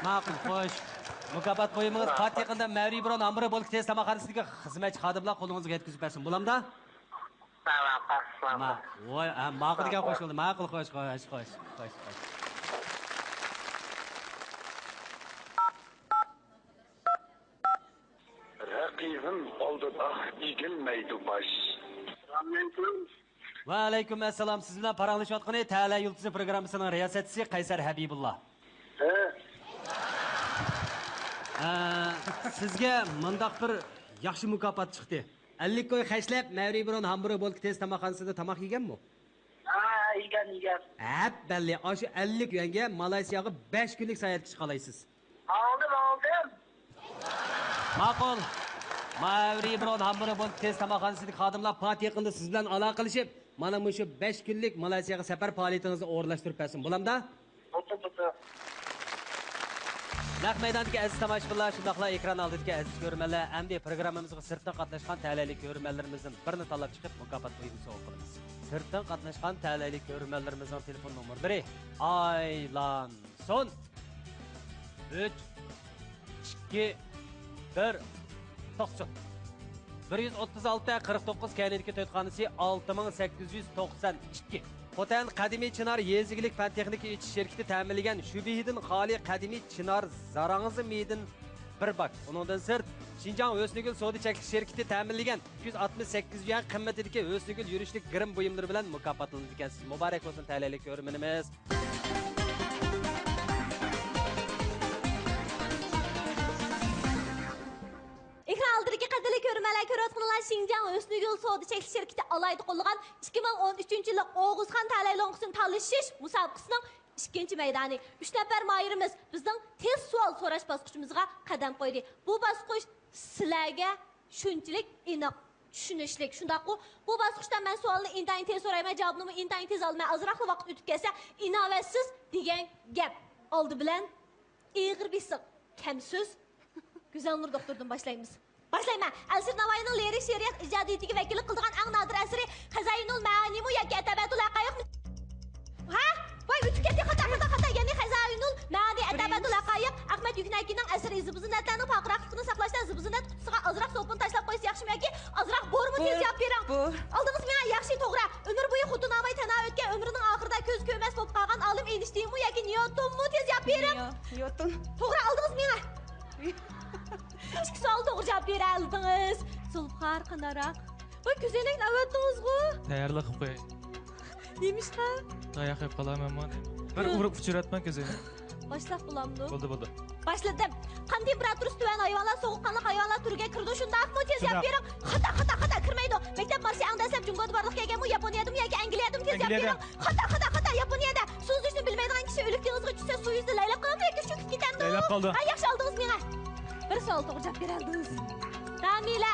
ماقۇل، خوش. مۇكاپات بۇيۇمىڭىز پات يېقىندا مەۋرىبرون ھامبۇرگ بولكا تېز تاماقخانىسىدىكى خىزمەتچى خادىملار قولىڭىزغا يەتكۈزۈپ بەرسۇن، بولامدا؟ ماقۇل دېگەن خوش بولدى. ماقۇل، خوش، خوش، خوش، خوش، خوش. رەقىبىم ئالدىدا ئېگىلمەيدۇ باش. ۋەئەلەيكۇم ئەسسالام. سىز بىلەن پاراڭلىشىۋاتقىنى تەلەي يۇلتۇزى پروگراممىسىنىڭ رىياسەتچىسى قەيسەر ھەبىبۇللا. ھە. ئە، سىزگە مۇنداق بىر ياخشى مۇكاپات چىقتى. ئەللىك كوي خەجلەپ، مەۋرىبرون ھامبۇرگ بولكا تېز تاماقخانىسىدا تاماق يېگەنمۇ؟ ھە، يېگەن، يېگەن. ھەپپەللى، ئاشۇ ئەللىك يۈەنگە مالايسىياغا بەش كۈنلۈك ساياھەتكە چىقالايسىز. ئاڭلىدىم، ئاڭلىدىم. ماقۇل. مەۋرىبرون ھامبۇرگ بولكا تېز تاماقخانىسىدىكى خادىملار پات يېقىندا سىز بىلەن ئالاقىلىشىپ، مانا مۇشۇ بەش كۈنلۈك مالايسىياغا سەپەر پائالىيىتىڭىزنى ئورۇنلاشتۇرۇپ بەرسۇن، بولامدا؟ بولدى، بولدى. نەق مەيداندىكى ئەزىز تاماشىبىنلار، شۇنداقلا ئېكران ئالدىدىكى ئەزىز كۆرۈرمەنلەر، ئەمدى پروگراممىمىزغا سىرتتىن قاتناشقان تەلەيلىك كۆرۈرمەنلىرىمىزدىن بىرنى تاللاپ چىقىپ، مۇكاپات بۇيۇمى سوۋغا قىلىمىز. سىرتتىن قاتناشقان تەلەيلىك كۆرۈرمەنلىرىمىزنىڭ تېلېفون نومۇرلىرى ئايلانسۇن. ئۈچ، ئىككى، بىر، توختىسۇن. بىر يۈز ئوتتۇز ئالتە قىرىق توققۇز، كەينىدىكى تۆت خانىسى ئالتە مىڭ سەككىز يۈز توقسان ئىككى. خوتەن قەدىمىي چىنار يېزا ئىگىلىك پەن تېخنىكا ئېچىش شىركىتى تەمىنلىگەن شۈبھىدىن خالىي قەدىمىي چىنار زاراڭزا مېيىدىن بىر باك. ئۇنىڭدىن سىرت، شىنجاڭ ھۆسنىگۈل سودا چەكلىك شىركىتى تەمىنلىگەن ئىككى يۈز ئاتمىش سەككىز يۈەن قىممىتىدىكى ھۆسنىگۈل يۈرۈشلۈك گىرىم بۇيۇملىرى بىلەن مۇكاپاتلىنىدىكەنسىز. مۇبارەك بولسۇن، تەلەيلىك كۆرۈرمىنىمىز. ئېكران ئالدىدىكى قەدىرلىك كۆرۈرمەنلەر، كۆرۈۋاتقىنىڭلار شىنجاڭ ھۆسنىگۈل سودا چەكلىك شىركىتى ئالاھىدە قوللىغان ئىككى مىڭ ئون ئۈچىنچى يىللىق ئوغۇزخان تەلەي لوڭقىسىنى تالىشىش مۇسابىقىسىنىڭ ئىككىنچى مەيدانى. ئۈچ نەپەر ماھىرىمىز بىزنىڭ تېز سوئال سوراش باسقۇچىمىزغا قەدەم قويدى. بۇ باسقۇچ سىلەرگە شۇنچىلىك ئېنىق، چۈشىنىشلىك، شۇنداققۇ؟ بۇ باسقۇچتا مەن سوئالنى ئىنتايىن تېز سورايمەن، جاۋابىنىمۇ ئىنتايىن تېز ئالىمەن. ئازراقلا ۋاقىت ئۆتۈپ كەتسە، ئىناۋەتسىز دېگەن گەپ. ئالدى بىلەن ئېغىر بېسىق، كەم سۆز، گۈزەلنۇر دوختۇردىن باشلايمىز. باشلايمەن. ئەلىشىر ناۋايىنىڭ لىرىك شېئىرىيەت ئىجادىيىتىگە ۋەكىللىك قىلىدىغان ئەڭ نادىر ئەسىرى خەزايىنۇل مەئانىمۇ ياكى ئەتەبەتۇل ھەقايىقمۇ؟ ھە؟ ۋاي، ئۆتۈپ كەتتى. خاتا، خاتا، خاتا. يەنى خەزايىنۇل مەئانى، ئەتەبەتۇل ھەقايىق. ئەخمەت يۈكنەكىنىڭ ئەسىرى زىبۇ-زىننەتلەرنىڭ پارقىراقلىقىنى ساقلاشتا زىبۇ-زىننەت قۇتىسىغا ئازراق سوپۇن تاشلاپ قويسا ياخشىمۇ ياكى ئازراق بورمۇ؟ تېز جاۋاب بېرىڭ. بور. ئالدىڭىز مېڭە. ياخشى، توغرا. ئۆمۈر بويى خوتۇن ئالماي تەنھا ئۆتكەن، ئۆمرىنىڭ ئاخىرىدا كۆز كۆرمەس بولۇپ قالغان ئالىم ئېينىشتىينمۇ ياكى نيۇتونمۇ؟ تېز جاۋاب بېرىڭ. نيۇ-، نيۇتون. توغرا، ئالدىڭىز مېڭە. ئىككى سوئال توغرا جاۋاب بېرەلىدىڭىز. زۇلپىقار قاناراق. ۋاي، كۆزەينەكنى ئەۋەتتىڭىزغۇ. تەييارلىق قىلىپ قوياي. نېمىشقا؟ تاياق يەپ قالارمەنمۇ دەيمەن. بىر ھە. ئۇرۇپ ئۇچۇراتمەن كۆزەينەك. باشلاپ بولامدۇ؟ بولدى، بولدى. باشلىدىم. قان تېمپېراتۇرىسى تۆۋەن ھايۋانلار سوغۇق قانلىق ھايۋانلار تۈرىگە كىرىدۇ، شۇنداقمۇ؟ تېز جاۋاب شۇنداق. بېرىڭ. خاتا، خاتا، خاتا، كىرمەيدۇ. مەكتەپ مارشى ئەڭ دەسلەپ جۇڭگودا بارلىققا كەلگەنمۇ، ياپونىيەدىمۇ ياكى ئەنگلىيەدىمۇ؟ تېز جاۋاب ئەنگلىيەدە. بېرىڭ. خاتا، خاتا، خاتا، ياپونىيەدە. سۇ ئۈزۈشنى بىلمەيدىغان كىشى ئۆلۈك دېڭىزغا چۈشسە، سۇ يۈزىدە لەيلەپ قالامدۇ ياكى چۆكۈپ كېتەمدۇ؟ لەيلەپ قالىدۇ. ھە، ياخشى، ئالدىڭىز مېڭە. بىر سوئال توغرا جاۋاب بېرەلدىڭىز. رامىلە.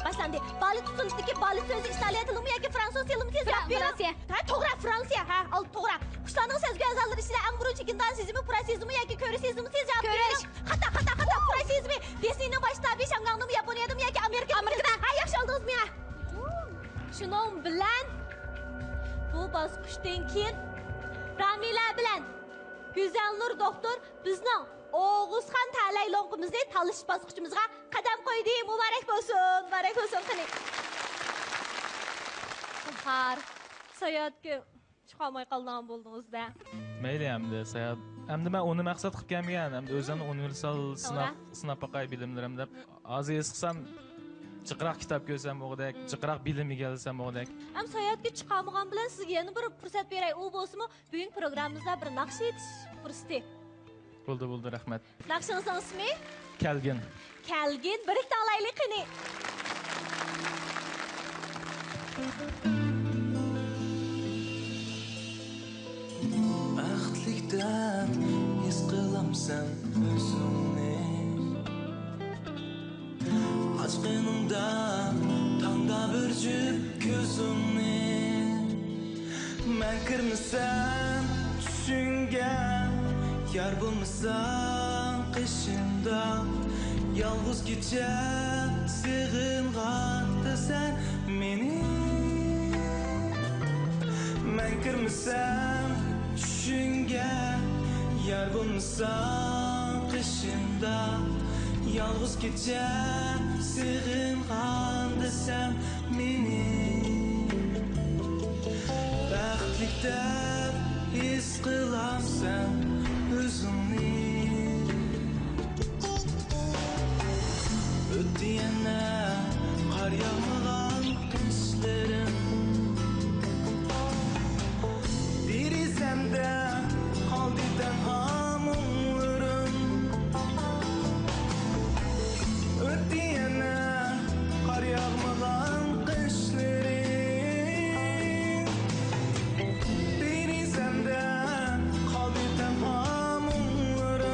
باشلاندى. بالېت ئۇسسۇلىدىكى بالېت سۆزى ئىتالىيە تىلىمۇ ياكى فرانسۇز تىلىمۇ؟ تېز جاۋاب بېرىڭ. فرانسىيە. ھە، توغرا، فرانسىيە. ھە، ئالدى توغرا. قۇشلارنىڭ سەزگۈ ئەزالىرى ئىچىدە ئەڭ بۇرۇن چېكىنىدىغان سېزىمى پۇراش سېزىمىمۇ ياكى كۆرۈش سېزىمىمۇ؟ تېز جاۋاب بېرىڭ. كۆرۈش. خاتا، خاتا، خاتا. پۇراش سېزىمى. دىسنېينىڭ باش كىتابى شاڭگاڭدىمۇ، ياپونىيەدىمۇ ياكى ئامېرىكىدا؟ ئامېرىكىدا. ھە، ياخشى، ئالدىڭىز مېڭە. شۇنىڭ بىلەن بۇ باسقۇچتىن كېيىن رامىلە بىلەن گۈزەلنۇر دوختۇر بىزنىڭ ئوغۇزخان تەلەي لوڭقىمىزنى تالىشىش باسقۇچىمىزغا قەدەم قويدى. مۇبارەك بولسۇن، مۇبارەك بولسۇن قېنى. زۇلپىقار، ساياھەتكە چىقالماي قالىدىغان بولدىڭىز-دە. مەيلى ئەمدى، ساياھەت. ئەمدى مەن ئۇنى مەقسەت قىلىپ كەلمىگەن. ئەمدى ئۆزۈمنى ئۇنىۋېرسال سىناپ، توغرا. سىناپ باقاي بىلىملىرىم دەپ. ھازىر ھېس قىلسام، جىقراق كىتاب كۆرسەم بولغۇدەك، جىقراق بىلىم ئىگىلىسەم بولغۇدەك. ئەمدى ساياھەتكە چىقالمىغان بىلەن سىزگە يەنە بىر پۇرسەت بېرەي. ئۇ بولسىمۇ بۈگۈنكى پروگراممىمىزدا بىر ناخشا ئېيتىش پۇرسىتى. بولدى، بولدى، رەھمەت. ناخشىڭىزنىڭ ئىسمى؟ كەلگىن. كەلگىن، بىرلىكتە ئاڭلايلى قېنى. بەختلىك دەپ ھېس قىلامسەن ئۆزۈڭنى؟ ئاچقىنىڭدا تاڭدا بىر جۈپ كۆزۈڭنى. مەن كىرمىسەم چۈشۈڭگە، يار بولمىساڭ قېشىمدا، يالغۇز كېچە سېغىنغاندا سەن مېنى. مەن كىرمىسەم چۈشۈڭگە، يار بولمىساڭ قېشىمدا، يالغۇز كېچە سېغىنغاندا سەن مېنى. بەختلىك دەپ ھېس قىلامسەن ئۆزۈڭنى؟ ئۆتتى يەنە قار ياغمىغان قىشلىرىم. دېرىزەمدە قالدى تەنھا مۇڭلىرىم. ئۆتتى يەنە قار ياغمىغان قىشلىرىم. دېرىزەمدە قالدى تەنھا مۇڭلىرىم.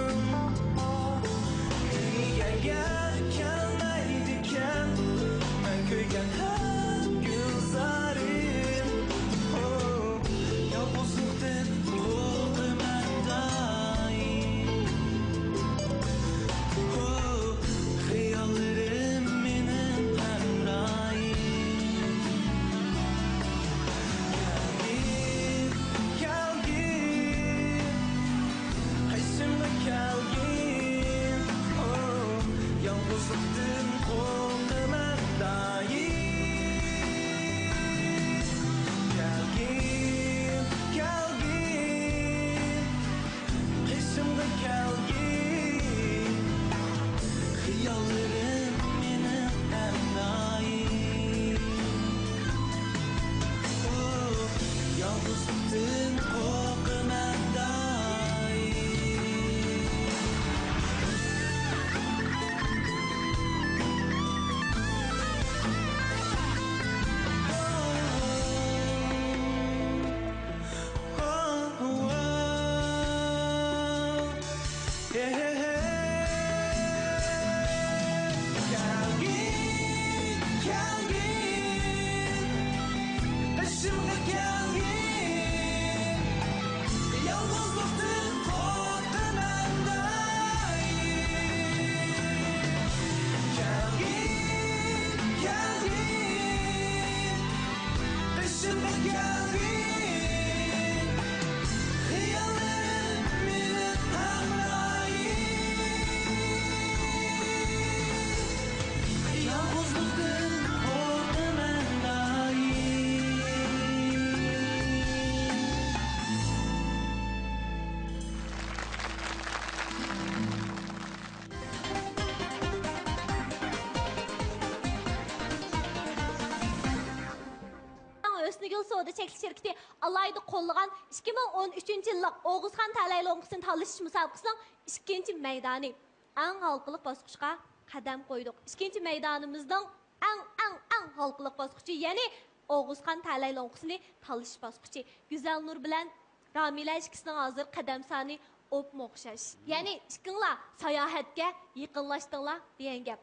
سودا چەكلىك شىركىتى ئالاھىدە قوللىغان ئىككى مىڭ ئون ئۈچىنچى يىللىق ئوغۇزخان تەلەي لوڭقىسىنى تاللىشىش مۇسابىقىسىنىڭ ئىككىنچى مەيدانى، ئەڭ ھالقىلىق باسقۇچقا قەدەم قويدۇق. ئىككىنچى مەيدانىمىزنىڭ ئەڭ، ئەڭ، ئەڭ ھالقىلىق باسقۇچى، يەنى ئوغۇزخان تەلەي لوڭقىسىنى تاللىشىش باسقۇچى. گۈزەلنۇر بىلەن رامىلە ئىككىسىنىڭ ھازىر قەدەم سانى ئوپمۇ ئوخشاش. يەنى ئىككىڭلار ساياھەتكە يېقىنلاشتىڭلار دېگەن گەپ.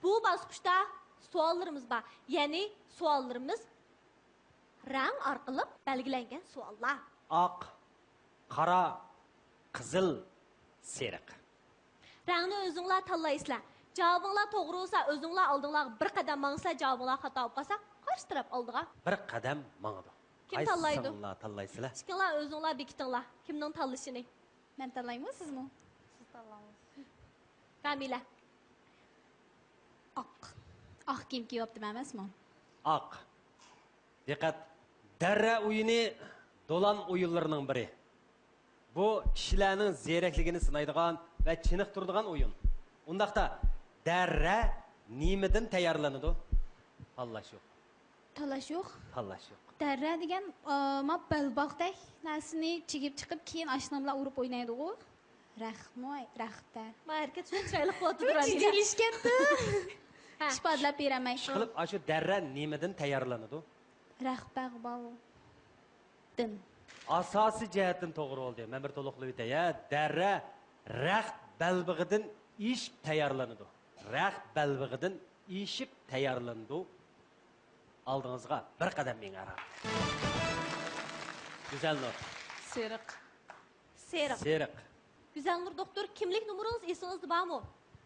بۇ باسقۇچتا سوئاللىرىمىز بار. يەنى سوئاللىرىمىز رەڭ ئارقىلىق بەلگىلەنگەن سوئاللار. ئاق، قارا، قىزىل، سېرىق. رەڭنى ئۆزۈڭلار تاللايسىلەر. جاۋابىڭلار توغرا بولسا، ئۆزۈڭلار ئالدىڭلارغا بىر قەدەم ماڭىسىلەر، جاۋابىڭلار خاتا بولۇپ قالسا، قارشى تەرەپ ئالدىغا. بىر قەدەم ماڭىدۇ. كىم تاللايدۇ؟ قايسىڭلار تاللايسىلەر؟ ئىككىڭلار ئۆزۈڭلار بېكىتىڭلار، كىمنىڭ تاللىشىنى. مەن تاللايمۇ، سىزمۇ؟ سىز تاللاڭ. رامىلە. ئاق. ئاق كىيىم كىيىۋاپتىمەن ئەمەسمۇ؟ ئاق. دىققەت! دەررە ئويۇنى دولان ئويۇنلىرىنىڭ بىرى. بۇ كىشىلەرنىڭ زېرەكلىكىنى سىنايدىغان ۋە چېنىقتۇرىدىغان ئويۇن. ئۇنداقتا، دەررە نېمىدىن تەييارلىنىدۇ؟ تاللاش يوق. تاللاش يوق. تاللاش يوق. دەررە دېگەن، ئا، ما بەلباغدەك نەرسىنى چىگىپ چىقىپ، كېيىن ئاشناملار ئۇرۇپ ئوينايدىغۇ. رەختمۇ، رەختە. ما ھەرىكەت شۇ چىرايلىق بولۇپتۇ، رامىلە. جىددىيلىشىپ كەتتى. ھە. ئىپادىلەپ بېرەلمەي. ئىشقىلىپ، ئاشۇ دەررە نېمىدىن تەييارلىنىدۇ؟ رەخت بەلباغدىن. ئاساسىي جەھەتتىن توغرا بولدى. مەن بىر تولۇقلاپ ئۆتەي، ھە. دەررە رەخت بەلبېغىدىن ئېشىپ تەييارلىنىدۇ. رەخت بەلبېغىدىن ئېشىپ تەييارلىنىدۇ. ئالدىڭىزغا بىر قەدەم مېڭىڭ ھەر ھالدا. گۈزەلنۇر. سېرىق. سېرىق. سېرىق. گۈزەلنۇر دوختۇر، كىملىك نومۇرىڭىز ئېسىڭىزدە بارمۇ؟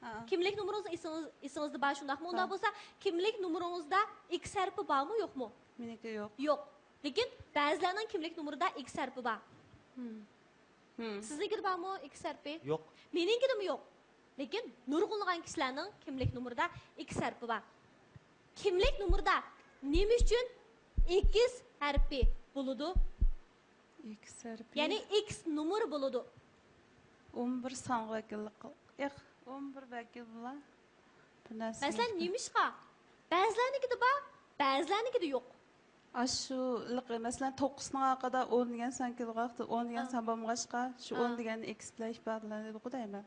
ھە. كىملىك نومۇرىڭىز ئېسىڭىز، ئېسىڭىزدە بار، شۇنداقمۇ؟ ھە. ئۇنداق بولسا، كىملىك نومۇرىڭىزدا ئىكس ھەرپى بارمۇ، يوقمۇ؟ مېنىڭكى يوق. يوق. لېكىن بەزىلەرنىڭ كىملىك نومۇرىدا ئىكس ھەرپى بار. ھىم. ھىم. سىزنىڭكىدە بارمۇ ئىكس ھەرپى؟ يوق. مېنىڭكىدىمۇ يوق. لېكىن نۇرغۇنلىغان كىشىلەرنىڭ كىملىك نومۇرىدا ئىكس ھەرپى بار. كىملىك نومۇردا نېمە ئۈچۈن ئىكس ھەرپى بولىدۇ؟ ئىكس ھەرپى. يەنى ئىكس نومۇر بولىدۇ. ئون بىر سانغا ۋەكىللىك قىل-، ئېق، ئون بىر ۋەكىل بىلەن بىر نەرسە. مەسىلەن، نېمىشقا؟ بەزىلەرنىڭكىدە بار، بەزىلەرنىڭكىدە يوق. ئاشۇ، مەسىلەن، توققۇزنىڭ ئارقىدا ئون دېگەن سان كېلىدىغان ۋاقىتتا، ئون دېگەن ئا. سان بولمىغاچقا، شۇ ئا. ئون دېگەن ئىكس بىلەن ئىپادىلىنىدىغۇ دەيمەن.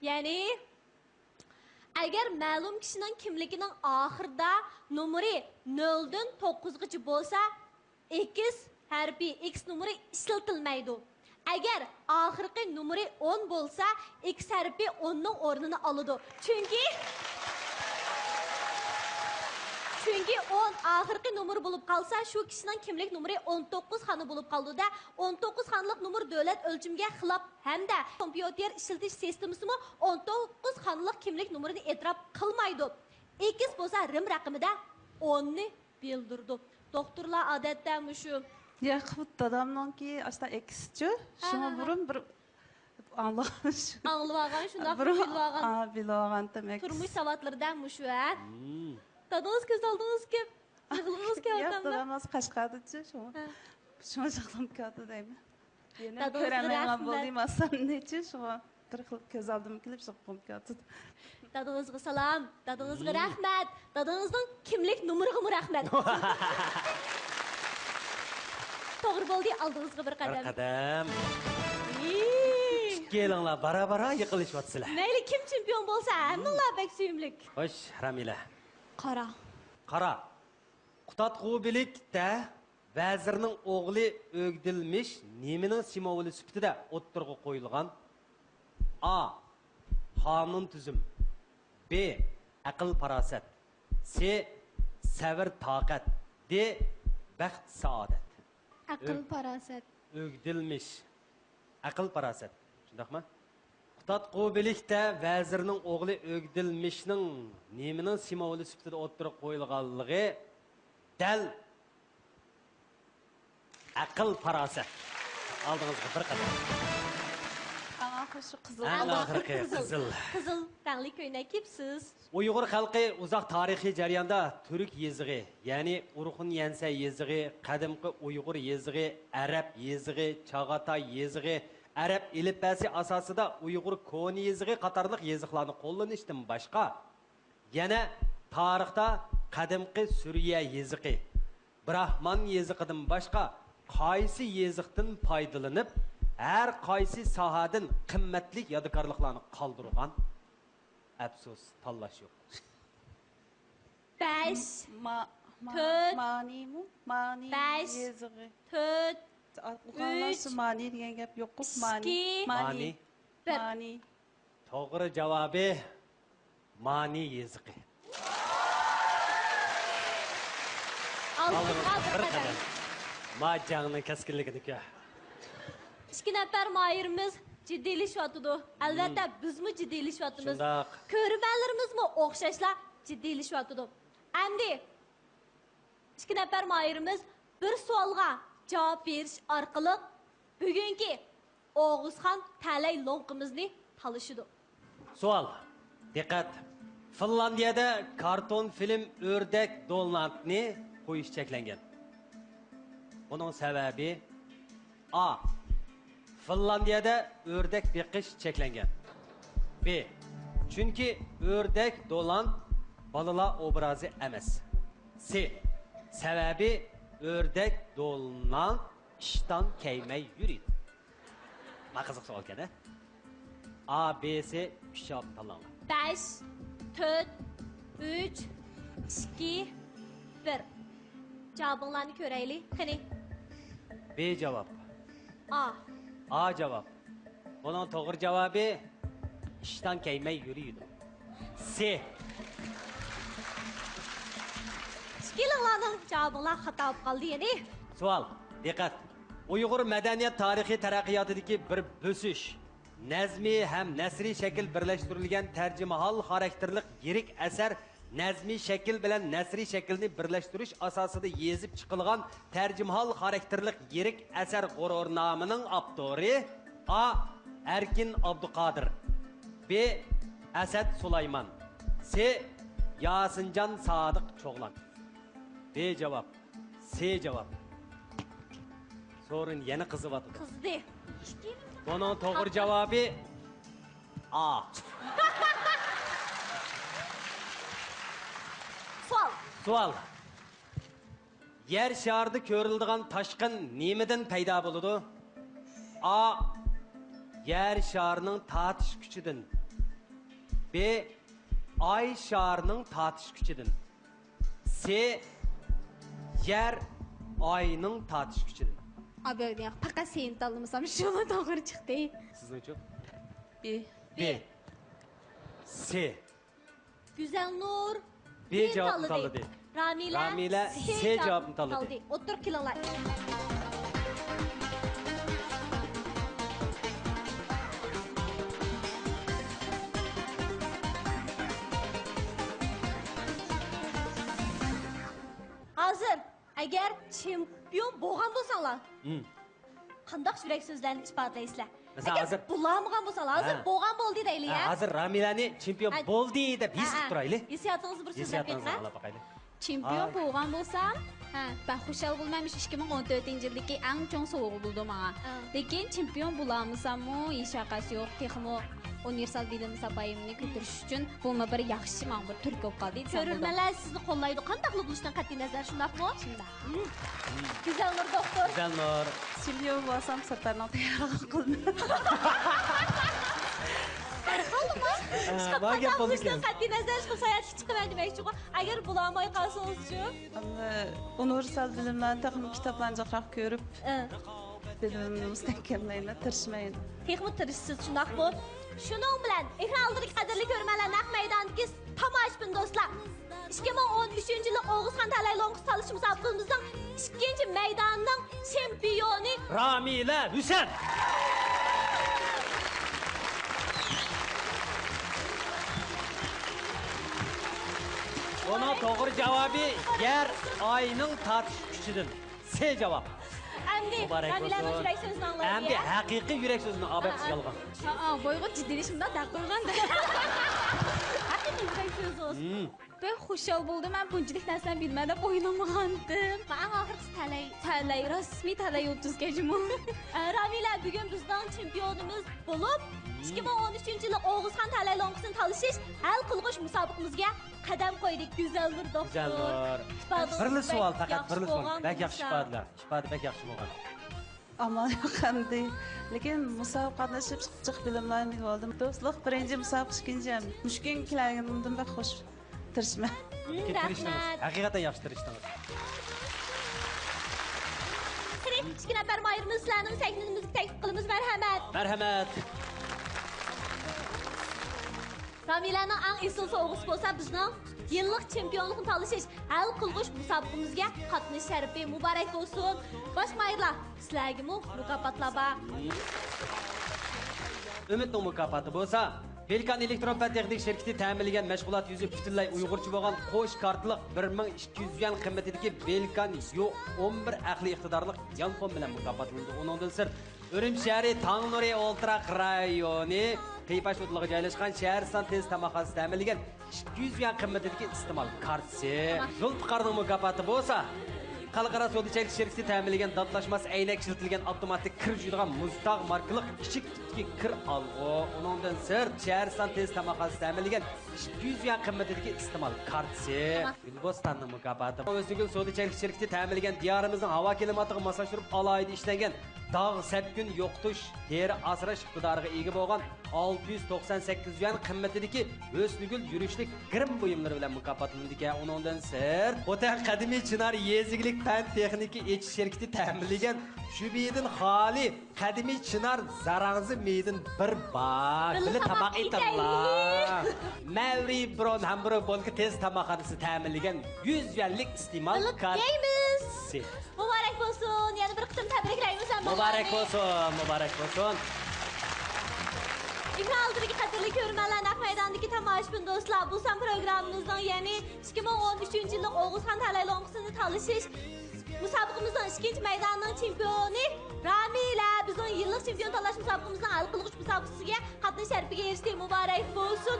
يەنى، ئەگەر مەلۇم كىشىنىڭ كىملىكىنىڭ ئاخىرىدا نومۇرى نۆلدىن توققۇزغىچە بولسا، ئىكس ھەرپى، ئىكس نومۇرى ئىشلىتىلمەيدۇ. ئەگەر ئاخىرقى نومۇرى ئون بولسا، ئىكس ھەرپى ئوننىڭ ئورنىنى ئالىدۇ. چۈنكى، چۈنكى ئون ئاخىرقى نومۇر بولۇپ قالسا، شۇ كىشىنىڭ كىملىك نومۇرى ئون توققۇز خانا بولۇپ قالىدۇ-دە، ئون توققۇز خانىلىق نومۇر دۆلەت ئۆلچىمىگە خىلاپ ھەمدە كومپيۇتېر ئىشلىتىش سىستېمىسىمۇ ئون توققۇز خانىلىق كىملىك نومۇرىنى ئېتىراپ قىلمايدۇ. ئىكس بولسا رىم رەقىمىدە ئوننى بىلدۈرىدۇ. دوختۇرلار ئادەتتە مۇشۇ. ياق، خۇددى دادامنىڭكى ئاشۇنداق ئىكسچۇ. شۇڭا ئاھا. بۇرۇن بىر ئاڭلىغان شۇ. ئاڭلىۋالغان، شۇنداق بىلىۋالغان. ئا، بىلىۋالغانتىم ئىكس. تۇرمۇش ساۋاتلىرىدا مۇشۇ، ھە؟ مم. دادىڭىز كۆز ئالدىڭىزغا كېلىپ، يىغلىغىڭىز ياق، كېلىۋاتامدۇ؟ دادام ھازىر قەشقەردىچۇ، شۇڭا. ھە. شۇڭا يىغلىغۇم كېلىۋاتىدۇ دەيمەن. يەنە دادىڭىزغا كۆرەلمەيدىغان رەھمەت. بولدىم ئاساننىچۇ، شۇڭا بىر خىل كۆز ئالدىمغا كېلىپ يىغلىغۇم كېلىۋاتىدۇ. دادىڭىزغا سالام، دادىڭىزغا مم. رەھمەت، دادىڭىزنىڭ كىملىك نومۇرىغىمۇ رەھمەت. توغرا بولدى، ئالدىڭىزغا بىر بىر قەدەم. قەدەم. ئىي. ئىككىيلەڭلار بارا-بارا يېقىنلىشىۋاتىسىلەر. مەيلى، كىم چېمپىيون بولسا، ھەممىڭلار بەك سۆيۈملۈك. خوش، رامىلە. قارا. قارا. قۇتادغۇبىلىكتە ۋەزىرنىڭ ئوغلى ئۆگدىلمىش نېمىنىڭ سىمۋولى سۈپىتىدە ئوتتۇرىغا قويۇلغان؟ ئا، قانۇن تۈزۈم. بې، ئەقىل پاراسەت. سې، سەۋر تاقەت. دې، بەخت سائادەت. ئەقىل ئۆگ-، پاراسەت. ئۆگدىلمىش. ئەقىل پاراسەت. شۇنداقمۇ؟ قۇتادغۇبىلىكتە ۋەزىرنىڭ ئوغلى ئۆگدىلمىشنىڭ نېمىنىڭ سىمۋولى سۈپىتىدە ئوتتۇرىغا قويۇلغانلىقى دەل ئەقىل پاراسەت. ئالدىڭىزغا بىر قەدەم. ئەڭ ئاخىرى شۇ قىزىل. ئەڭ ئاخىرقى قىزىل. قىزىل. قىزىل رەڭلىك كۆينەك كىيىپسىز. ئۇيغۇر خەلقى ئۇزاق تارىخىي جەرياندا تۈرك يېزىقى، يەنى ئورخۇن يەنسە يېزىقى، قەدىمكى ئۇيغۇر يېزىقى، ئەرەب يېزىقى، چاغاتاي يېزىقى، ئەرەب ئېلىپبەسى ئاساسىدا ئۇيغۇر كونا يېزىقى قاتارلىق يېزىقلارنى قوللىنىشتىن باشقا، يەنە تارىختا قەدىمكى سۈرىيە يېزىقى، براھمان يېزىقىدىن باشقا قايسى يېزىقتىن پايدىلىنىپ، ھەر قايسى ساھەدىن قىممەتلىك يادىكارلىقلارنى قالدۇرغان؟ ئەپسۇس، تاللاش يوق. بەش، ما-، ما-، تۆت، مانىمۇ؟ مانى بەش، يېزىقى. تۆت، ئوقۇغانلارچە ئۈچ، مانى دېگەن گەپ يوققۇ، مانى. ئىككى، مانى. مانى. بىر. مانى. توغرا جاۋابى مانى يېزىقى. ئالدىغا بىر قەدەم. ما جاڭنىڭ كەسكىنلىكىنى كۆر. ئىككى نەپەر ماھىرىمىز جىددىيلىشىۋاتىدۇ. ئەلۋەتتە، بىزمۇ جىددىيلىشىۋاتىمىز. شۇنداق. كۆرۈرمەنلىرىمىزمۇ ئوخشاشلا جىددىيلىشىۋاتىدۇ. ئەمدى ئىككى نەپەر ماھىرىمىز بىر سوئالغا جاۋاب بېرىش ئارقىلىق بۈگۈنكى ئوغۇزخان تەلەي لوڭقىمىزنى تالىشىدۇ. سوئال. دىققەت! فىنلاندىيەدە كارتون فىلىم ئۆردەك دونالدنى قويۇش چەكلەنگەن. بۇنىڭ سەۋەبى، ئا. فىنلاندىيەدە ئۆردەك بېقىش چەكلەنگەن. ب. چۈنكى ئۆردەك دونالد بالىلار ئوبرازى ئەمەس. س. سەۋەبى، ئۆردەك دونالد ئىشتان كەيمەي يۈرىدۇ. ما قىزىق سوئالكەن، ھە؟ ئا، ب، س، ئۈچ جاۋابنى تاللاڭلار. بەش، تۆت، ئۈچ، ئىككى، بىر. جاۋابىڭلارنى كۆرەيلى، قېنى. ب جاۋاب. ئا. ئا جاۋاب. بۇنىڭ توغرا جاۋابى ئىشتان كەيمەي يۈرىدۇ. س. ئىككىلىڭلارنىڭ جاۋابىڭلار خاتا بولۇپ قالدى يەنى. سوئال، دىققەت! ئۇيغۇر مەدەنىيەت تارىخىي تەرەققىياتىدىكى بىر بۆسۈش. نەزمىي ھەم نەسرىي شەكىل بىرلەشتۈرۈلگەن تەرجىمىھال خاراكتېرلىق يىرىك ئەسەر نەزمىي شەكىل بىلەن نەسرىي شەكىلنى بىرلەشتۈرۈش ئاساسىدا يېزىپ چىقىلغان تەرجىمىھال خاراكتېرلىق يىرىك ئەسەر غۇرۇرنامىنىڭ ئاپتورى، ئا، ئەركىن ئابدۇقادىر، ب، ئەسەت سۇلايمان، س، ياسىنجان سادىق چوغلان. ب جاۋاب. س جاۋاب. سورۇن يەنە قىزىۋاتىدۇ. قىزدى. بۇنىڭ توغرا جاۋابى ئا. سوئال. سوئال. يەر شارىدا كۆرۈلىدىغان تاشقىن نېمىدىن پەيدا بولىدۇ؟ ئا، يەر شارىنىڭ تارتىش كۈچىدىن. ب، ئاي شارىنىڭ تارتىش كۈچىدىن. س، يەر ئاينىڭ تارتىش كۈچىدىن. ئابىدىن پەقەت سېنى تاللىمىسام شۇلا توغرا چىقتى. سىزنىڭچۇ؟ ب. ب. س. گۈزەلنۇر ب جاۋابنى تاللىدى. رامىلە س جاۋابنى تاللىدى. ئوتتۇرىغا كېلىڭلار. ھازىر ئەگەر چېمپىيون بولغان بولساڭلار، قانداق يۈرەك سۆزلەرنى ئىپادىلەيسىلەر؟ مەسىلەن، ئەگەر ھازىر بولالمىغان بولساڭلار، ھازىر ھە. بولغان بولدى دەيلى، ھە، ھە؟ ھازىر رامىلەنى چېمپىيون ھە. بولدى دەپ ھېس ھە، قىلىپ ھە. تۇرايلى. ھېسسىياتىڭىزنى بىر سۆزلەپ ھېسسىياتىڭىزنى بېقىڭە. ئاڭلاپ باقايلى. چېمپىيون ھاي. بولغان بولسام، ھە، بەك خۇشال بولىمەن، مۇشۇ ئىككى مىڭ ئون تۆتىنچى يىلدىكى ئەڭ چوڭ سوۋغا بولىدۇ ماڭا. ئا. لېكىن چېمپىيون بولالمىساممۇ ھېچ ۋەقەسى يوق، تېخىمۇ ئۇنىۋېرسال بىلىم ساپايىمنى كۆتۈرۈش ئۈچۈن بۇمۇ بىر ياخشى ماڭا بىر تۈرتكە بولۇپ قالدى دېسەم بولىدۇ. كۆرۈرمەنلەر سىزنى قوللايدۇ، قانداقلا بولۇشىدىن قەتئىي نەزەر، شۇنداقمۇ؟ شۇنداق. گۈزەلنۇر دوختۇر. گۈزەلنۇر. چېمپىيون بولسام، سەپەرنىڭ تەييارلىقى قىلىنىپ. ھەرقانداق ئە، بار گەپ بولدى ئىكەن. قەتئىي نەزەر، شۇ ساياھەتكە چىقىمەن دېمەكچىغۇ. ئەگەر بولالماي قالسىڭىزچۇ؟ ئەمدى ئۇنىۋېرسال بىلىملەرنى تېخىمۇ كىتابلارنى جىقراق كۆرۈپ، ئە. بىلىمىمنى مۇستەھكەملەيمەن، تىرىشىمەن. تېخىمۇ تىرىشىسىز، شۇنداقمۇ؟ شۇنىڭ بىلەن ئېكران ئالدىدىكى قەدىرلىك كۆرۈرمەنلەر، نەق مەيداندىكى تاماشىبىن دوستلار، ئىككى مىڭ ئون ئۈچىنچى يىللىق ئوغۇزخان تەلەي لوڭقىسى تالىشىش مۇسابىقىمىزنىڭ ئىككىنچى مەيدانىنىڭ چېمپىيونى رامىلە ھۈسەن. بۇنىڭ توغرا جاۋابى يەر ئاينىڭ تارتىش كۈچىدىن. س جاۋاب. ئەمدى مۇبارەك رامىلەنىڭ بولسۇن. يۈرەك سۆزىنى ئاڭلايلى. ئەمدى ھەقىقىي يۈرەك سۆزىنى ئابەت قىلغان. ھە، ھە. ھە، ھە، بويغۇت جىددىيلىشىپ مۇنداق دەپ قويغان. بەك خۇشال بولدۇم. مەن بۇنچىلىك نەرسىلەرنى بىلىمەن دەپ ئويلىمىغانتىم. مەن ئەڭ ئاخىرقىسى تەلەي. تەلەي، رەسمىي تەلەي يۇلتۇز كەچمۇ. ئە، رامىلە، بۈگۈن بىزنىڭ چېمپىيونىمىز بولۇپ، ئىككى مىڭ ئون ئۈچىنچى يىللىق ئوغۇزخان تەلەي لوڭقىسىنى تالىشىش ھەل قىلغۇچ مۇسابىقىمىزگە قەدەم قويدى. گۈزەلنۇر دوختۇر. گۈزەلنۇر. ئىپادىڭىز بىرلا سوئال، پەقەت بىرلا سوئال. بەك ياخشى ئىپادىلەر. ئىپادە بەك ياخشى بولغان. ئامال يوق ئەمدى. لېكىن مۇسابىقە قاتنىشىپ جىق بىلىملەرنى ئېلىۋالدىم. دوستلۇق بىرىنچى، مۇسابىقە ئىككىنچى ھەم. مۇشۇ كۈنگە كەلگىنىمدىن بەك خۇش. تىرىشىمەن. لېكىن تىرىشتىڭىز. ھەقىقەتەن ياخشى تىرىشتىڭىز. قېنى، ئىككى نەپەر ماھىرىمىز سىلەرنىڭ سەھنىمىزگە تەكلىپ قىلىمىز. مەرھەمەت. مەرھەمەت. رامىلەنىڭ ئەڭ ئېسىل سوۋغىسى بولسا بىزنىڭ يىللىق چېمپىيونلۇقنى تالىشىش ھەل قىلغۇچ مۇسابىقىمىزگە قاتنىشىش شەرىپى. مۇبارەك بولسۇن. باشقا ماھىرلار، سىلەرگىمۇ مۇكاپاتلار بار. ئۈمىدنىڭ مۇكاپاتى بولسا، ۋېلكان ئېلېكترون پەن تېخنىكا شىركىتى تەمىنلىگەن مەشغۇلات يۈزى پۈتۈنلەي ئۇيغۇرچە بولغان قوش كارتىلىق بىر مىڭ ئىككى يۈز يۈەن قىممىتىدىكى ۋېلكان يو ئون بىر ئەقلىي ئىقتىدارلىق يانفون بىلەن مۇكاپاتلىنىدۇ. ئۇنىڭدىن سىرت، ئۈرۈمچى شەھىرى تاڭ نۇرى ئولتۇراق رايونى قىيپاش ئۇدۇلىغا جايلاشقان شەھەرسان تېز تاماقخانىسى تەمىنلىگەن ئىككى يۈز يۈەن قىممىتىدىكى ئىستېمال كارتىسى. زۇلپىقارنىڭ مۇكاپاتى بولسا، خەلقئارا سودا چەكلىك شىركىتى تەمىنلىگەن داتلاشماس ئەينەك ئىشلىتىلگەن ئاپتوماتىك كىر جۇيىدىغان مۇزتاغ ماركىلىق كىچىك تىپتىكى كىر ئالغۇ. ئۇنىڭدىن سىرت، شەھەرسان تېز تاماقخانىسى تەمىنلىگەن ئىككى يۈز يۈەن قىممىتىدىكى ئىستېمال كارتىسى. گۈلبوستاننىڭ مۇكاپاتى. ئۆزنىگۈل سودا چەكلىك شىركىتى تەمىنلىگەن دىيارىمىزنىڭ ھاۋا كىلىماتىغا ماسلاشتۇرۇپ ئالاھىدە ئىشلەنگەن داغ سەپكۈن يوقىتىش، تېرە ئاسراش ئىقتىدارىغا ئىگە بولغان ئالتە يۈز توقسان سەككىز يۈەن قىممىتىدىكى ھۆسنىگۈل يۈرۈشلۈك گىرىم بۇيۇملىرى بىلەن مۇكاپاتلىنىدىكەن. ئۇنىڭدىن سىرت، خوتەن قەدىمىي چىنار يېزا ئىگىلىك پەن تېخنىكا ئېچىش شىركىتى تەمىنلىگەن شۈبھىدىن خالىي قەدىمىي چىنار زاراڭزا مېيىدىن بىر بار. بىللە تاماق ئېتىڭلار. مەۋرى برون ھەمبۇرگ بولكا تېز تاماقخانىسى تەمىنلىگەن يۈز يۈەنلىك ئىستېمال كارتىسى. مۇبارەك بولسۇن! يەنە بىر قېتىم تەبرىكلەيمىز ھەممىڭلارنى. مۇبارەك بولسۇن! مۇبارەك بولسۇن! ئېكران ئالدىدىكى قەدىرلىك كۆرۈرمەنلەر، نەق مەيداندىكى تاماشىبىن دوستلار، بۇ سان پروگراممىمىزنىڭ، يەنى ئىككى مىڭ ئون ئۈچىنچى يىللىق ئوغۇزخان تەلەي لوڭقىسىنى تالىشىش مۇسابىقىمىزنىڭ ئىككىنچى مەيدانىنىڭ چېمپىيونى رامىلە بىزنىڭ يىللىق چېمپىيون تاللاش مۇسابىقىمىزنىڭ ھەل قىلغۇچ مۇسابىقىسىگە قاتنىشىش شەرىپىگە ئېرىشتى. مۇبارەك بولسۇن!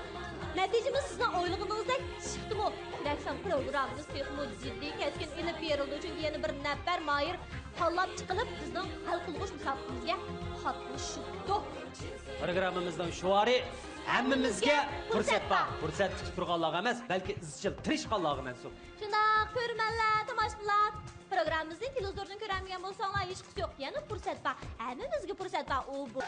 نەتىجىمىز سىزنىڭ ئويلىغىنىڭىزدەك چىقتىمۇ؟ بىلەكسان پروگراممىمىز تېخىمۇ جىددىي، كەسكىن ئېلىپ بېرىلىدۇ، چۈنكى يەنە بىر نەپەر ماھىر تاللاپ چىقىلىپ، بىزنىڭ ھەل قىلغۇچ مۇسابىقىمىزگە قاتنىشىدۇ. پروگراممىمىزنىڭ شوئارى: ھەممىمىزگە پۇرسەت بار. پۇرسەت كۈتۈپ تۇرغانلارغا ئەمەس، بەلكى ئىزچىل تىرىشقانلارغا مەنسۇپ. شۇنداق، كۆرۈرمەنلەر، تاماشىبىنلار، پروگراممىمىزنى تېلېۋىزوردىن كۆرەلمىگەن بولساڭلار، ھېچقىسى يوق، يەنە پۇرسەت بار. ھەممىمىزگە پۇرسەت بار. ئۇ بۇ.